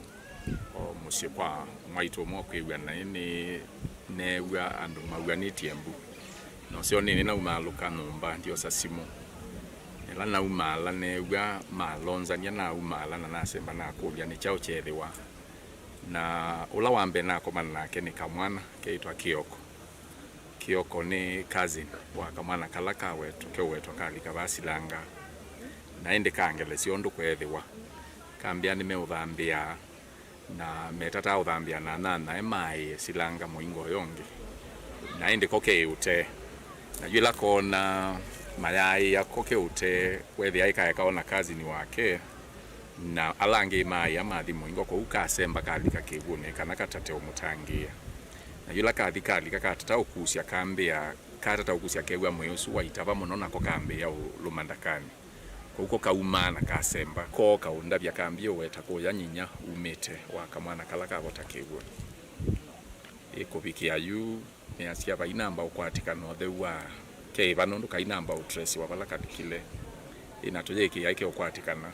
o mũsyĩ kwa mwaitũ ũmwe ũkwĩw'a naĩ. Nĩ neew'a andũ mauanĩtye mbu, na ũseo nĩ nĩnaumaalũka nyũmba ndyosa simũ. Ĩla naumaala, neew'a malonzany'a, naumaala na nasemba nakũlya nĩ kyaũ kyeethĩwa. Na ũla wa mbee nakomana nake nĩ kamwana keĩtwa Kĩoko. Kĩoko nĩ cousin wa kamwana kala kawetũ, keũwetwa kalika vaa silanga. Na ĩndĩ kangelesya ũndũ kweethĩwa. Kambĩa nĩmeũthambĩa, na metataa ũthambĩa na anyanyae maaĩe silanga mũingo ũyũ ũngĩ. Na ĩndĩ ko keĩ ũtee. Na yu ĩla koona mayaaĩa ko ke ũtee, weethĩa ĩkaeka ona cousin wake, na ala angĩ maaĩa mathi mũingo, kwoou kasemba kalika kĩw'ũnĩ kana katate ũmũtangĩĩa. Na yĩla kathi kalika katata ũkusya, kambĩa, katata ũkusya kew'a mwĩĩ ũsu waitava mũno, nako kambĩĩa ũlũma ndakanĩ. Kwoou ko kaumaa na kasemba, kooka ũndavya, kambĩa ũweta kũya nyinya umĩte wa kamwana kala kavota kĩw'ũnĩ. Ĩkũvikĩa yu, nĩasya vainamba ũkwatĩkana ũtheu wa kĩĩva, nũndũ kainamba ũtresiwa vala kalikile. Ĩna tũyĩkĩĩa ĩke ũkwatĩkana,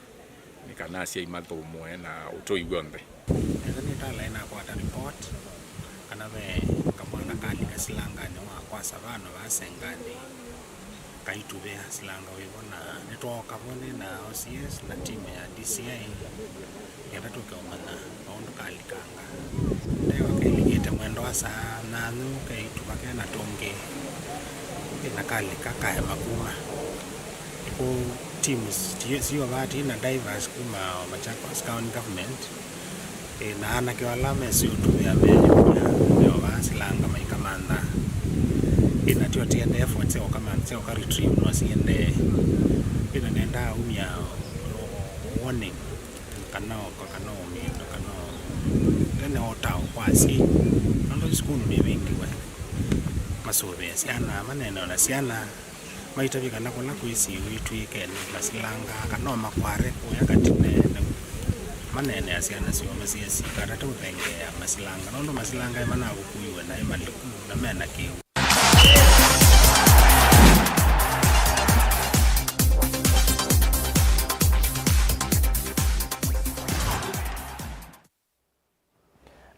nĩ kana asyai mathũmũe na ũtũi w'onthe. Ethĩwa nĩtalaĩ nakwata report kana ve kamwana kalika silanganĩ wa kwa Savano vaa Senganĩ, kaituvĩa silanga wĩvo, na nĩtwooka vo nĩ na O C S na timu ya D C I, kenda tũke ũmanya maũndũ kalikanga. Saa nyathũ keitũ vake na tũngĩ, ĩ, na kalĩka kaema kuma. Kwoou timu si-, siovaa ti na divers kuma Machakos County Government, ĩ, na anake ala mesĩ ũtũvĩa meyũmya meovaa silanga maikamantha. Ĩ, na tio tiende effort sya ũkamantha, sya ũka retrieve no siendee. Ĩ, na nendaa umya warning kana oka kana ũmĩndũ kana ũ-, ene ũtao kwa asyai, nũndũ sukulu nĩvingĩwe. Masũvĩe syana, maneene na syana, maitavye kana kũla kwĩ siw'ĩ twĩkene, masilanga kana o makware kũya katinene. Maneenea syana syoo masie sika, tate ũthengeea masilanga, nũndũ masilanga ĩ manakũkuiwe na ĩ maliku na mena kĩw'ũ.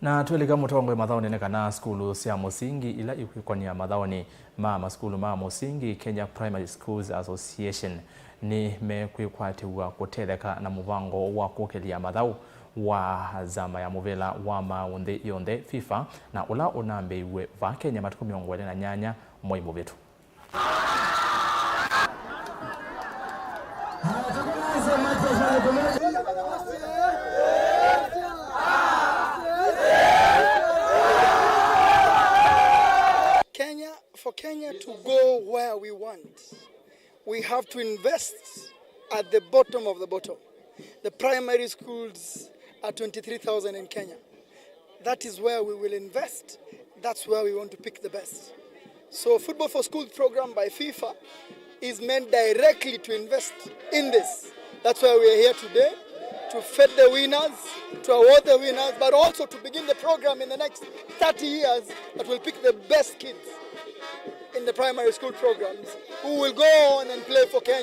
Na twĩlika mũtongoi mathaũnĩ nĩ kana sukulu sya mũsingi ila ikwĩkony'a mathaũnĩ ma masukulu ma mũsingi, Kenya Primary Schools Association, nĩ mekwĩkwatĩw'a kũtetheka na mũvango wa kũkĩlya mathaũ wa nzama ya mũvĩla wa maaũ nthĩ yonthe, FIFA, na ũla ũnambĩĩiw'e vaa Kenya matukũ mĩongo ĩlĩ na nyanya mwei mũvĩtu. Kenya, for Kenya to go where we want, we have to invest at the bottom of the bottom. The primary schools are twenty-three thousand in Kenya. That is where we will invest. That's where we want to pick the best. So Football for Schools program by FIFA is meant directly to invest in this. That's why we are here today, to feed the winners, to award the winners, but also to begin the program in the next thirty years that will pick the best kids in the primary school programs who will go on and play for Kenya.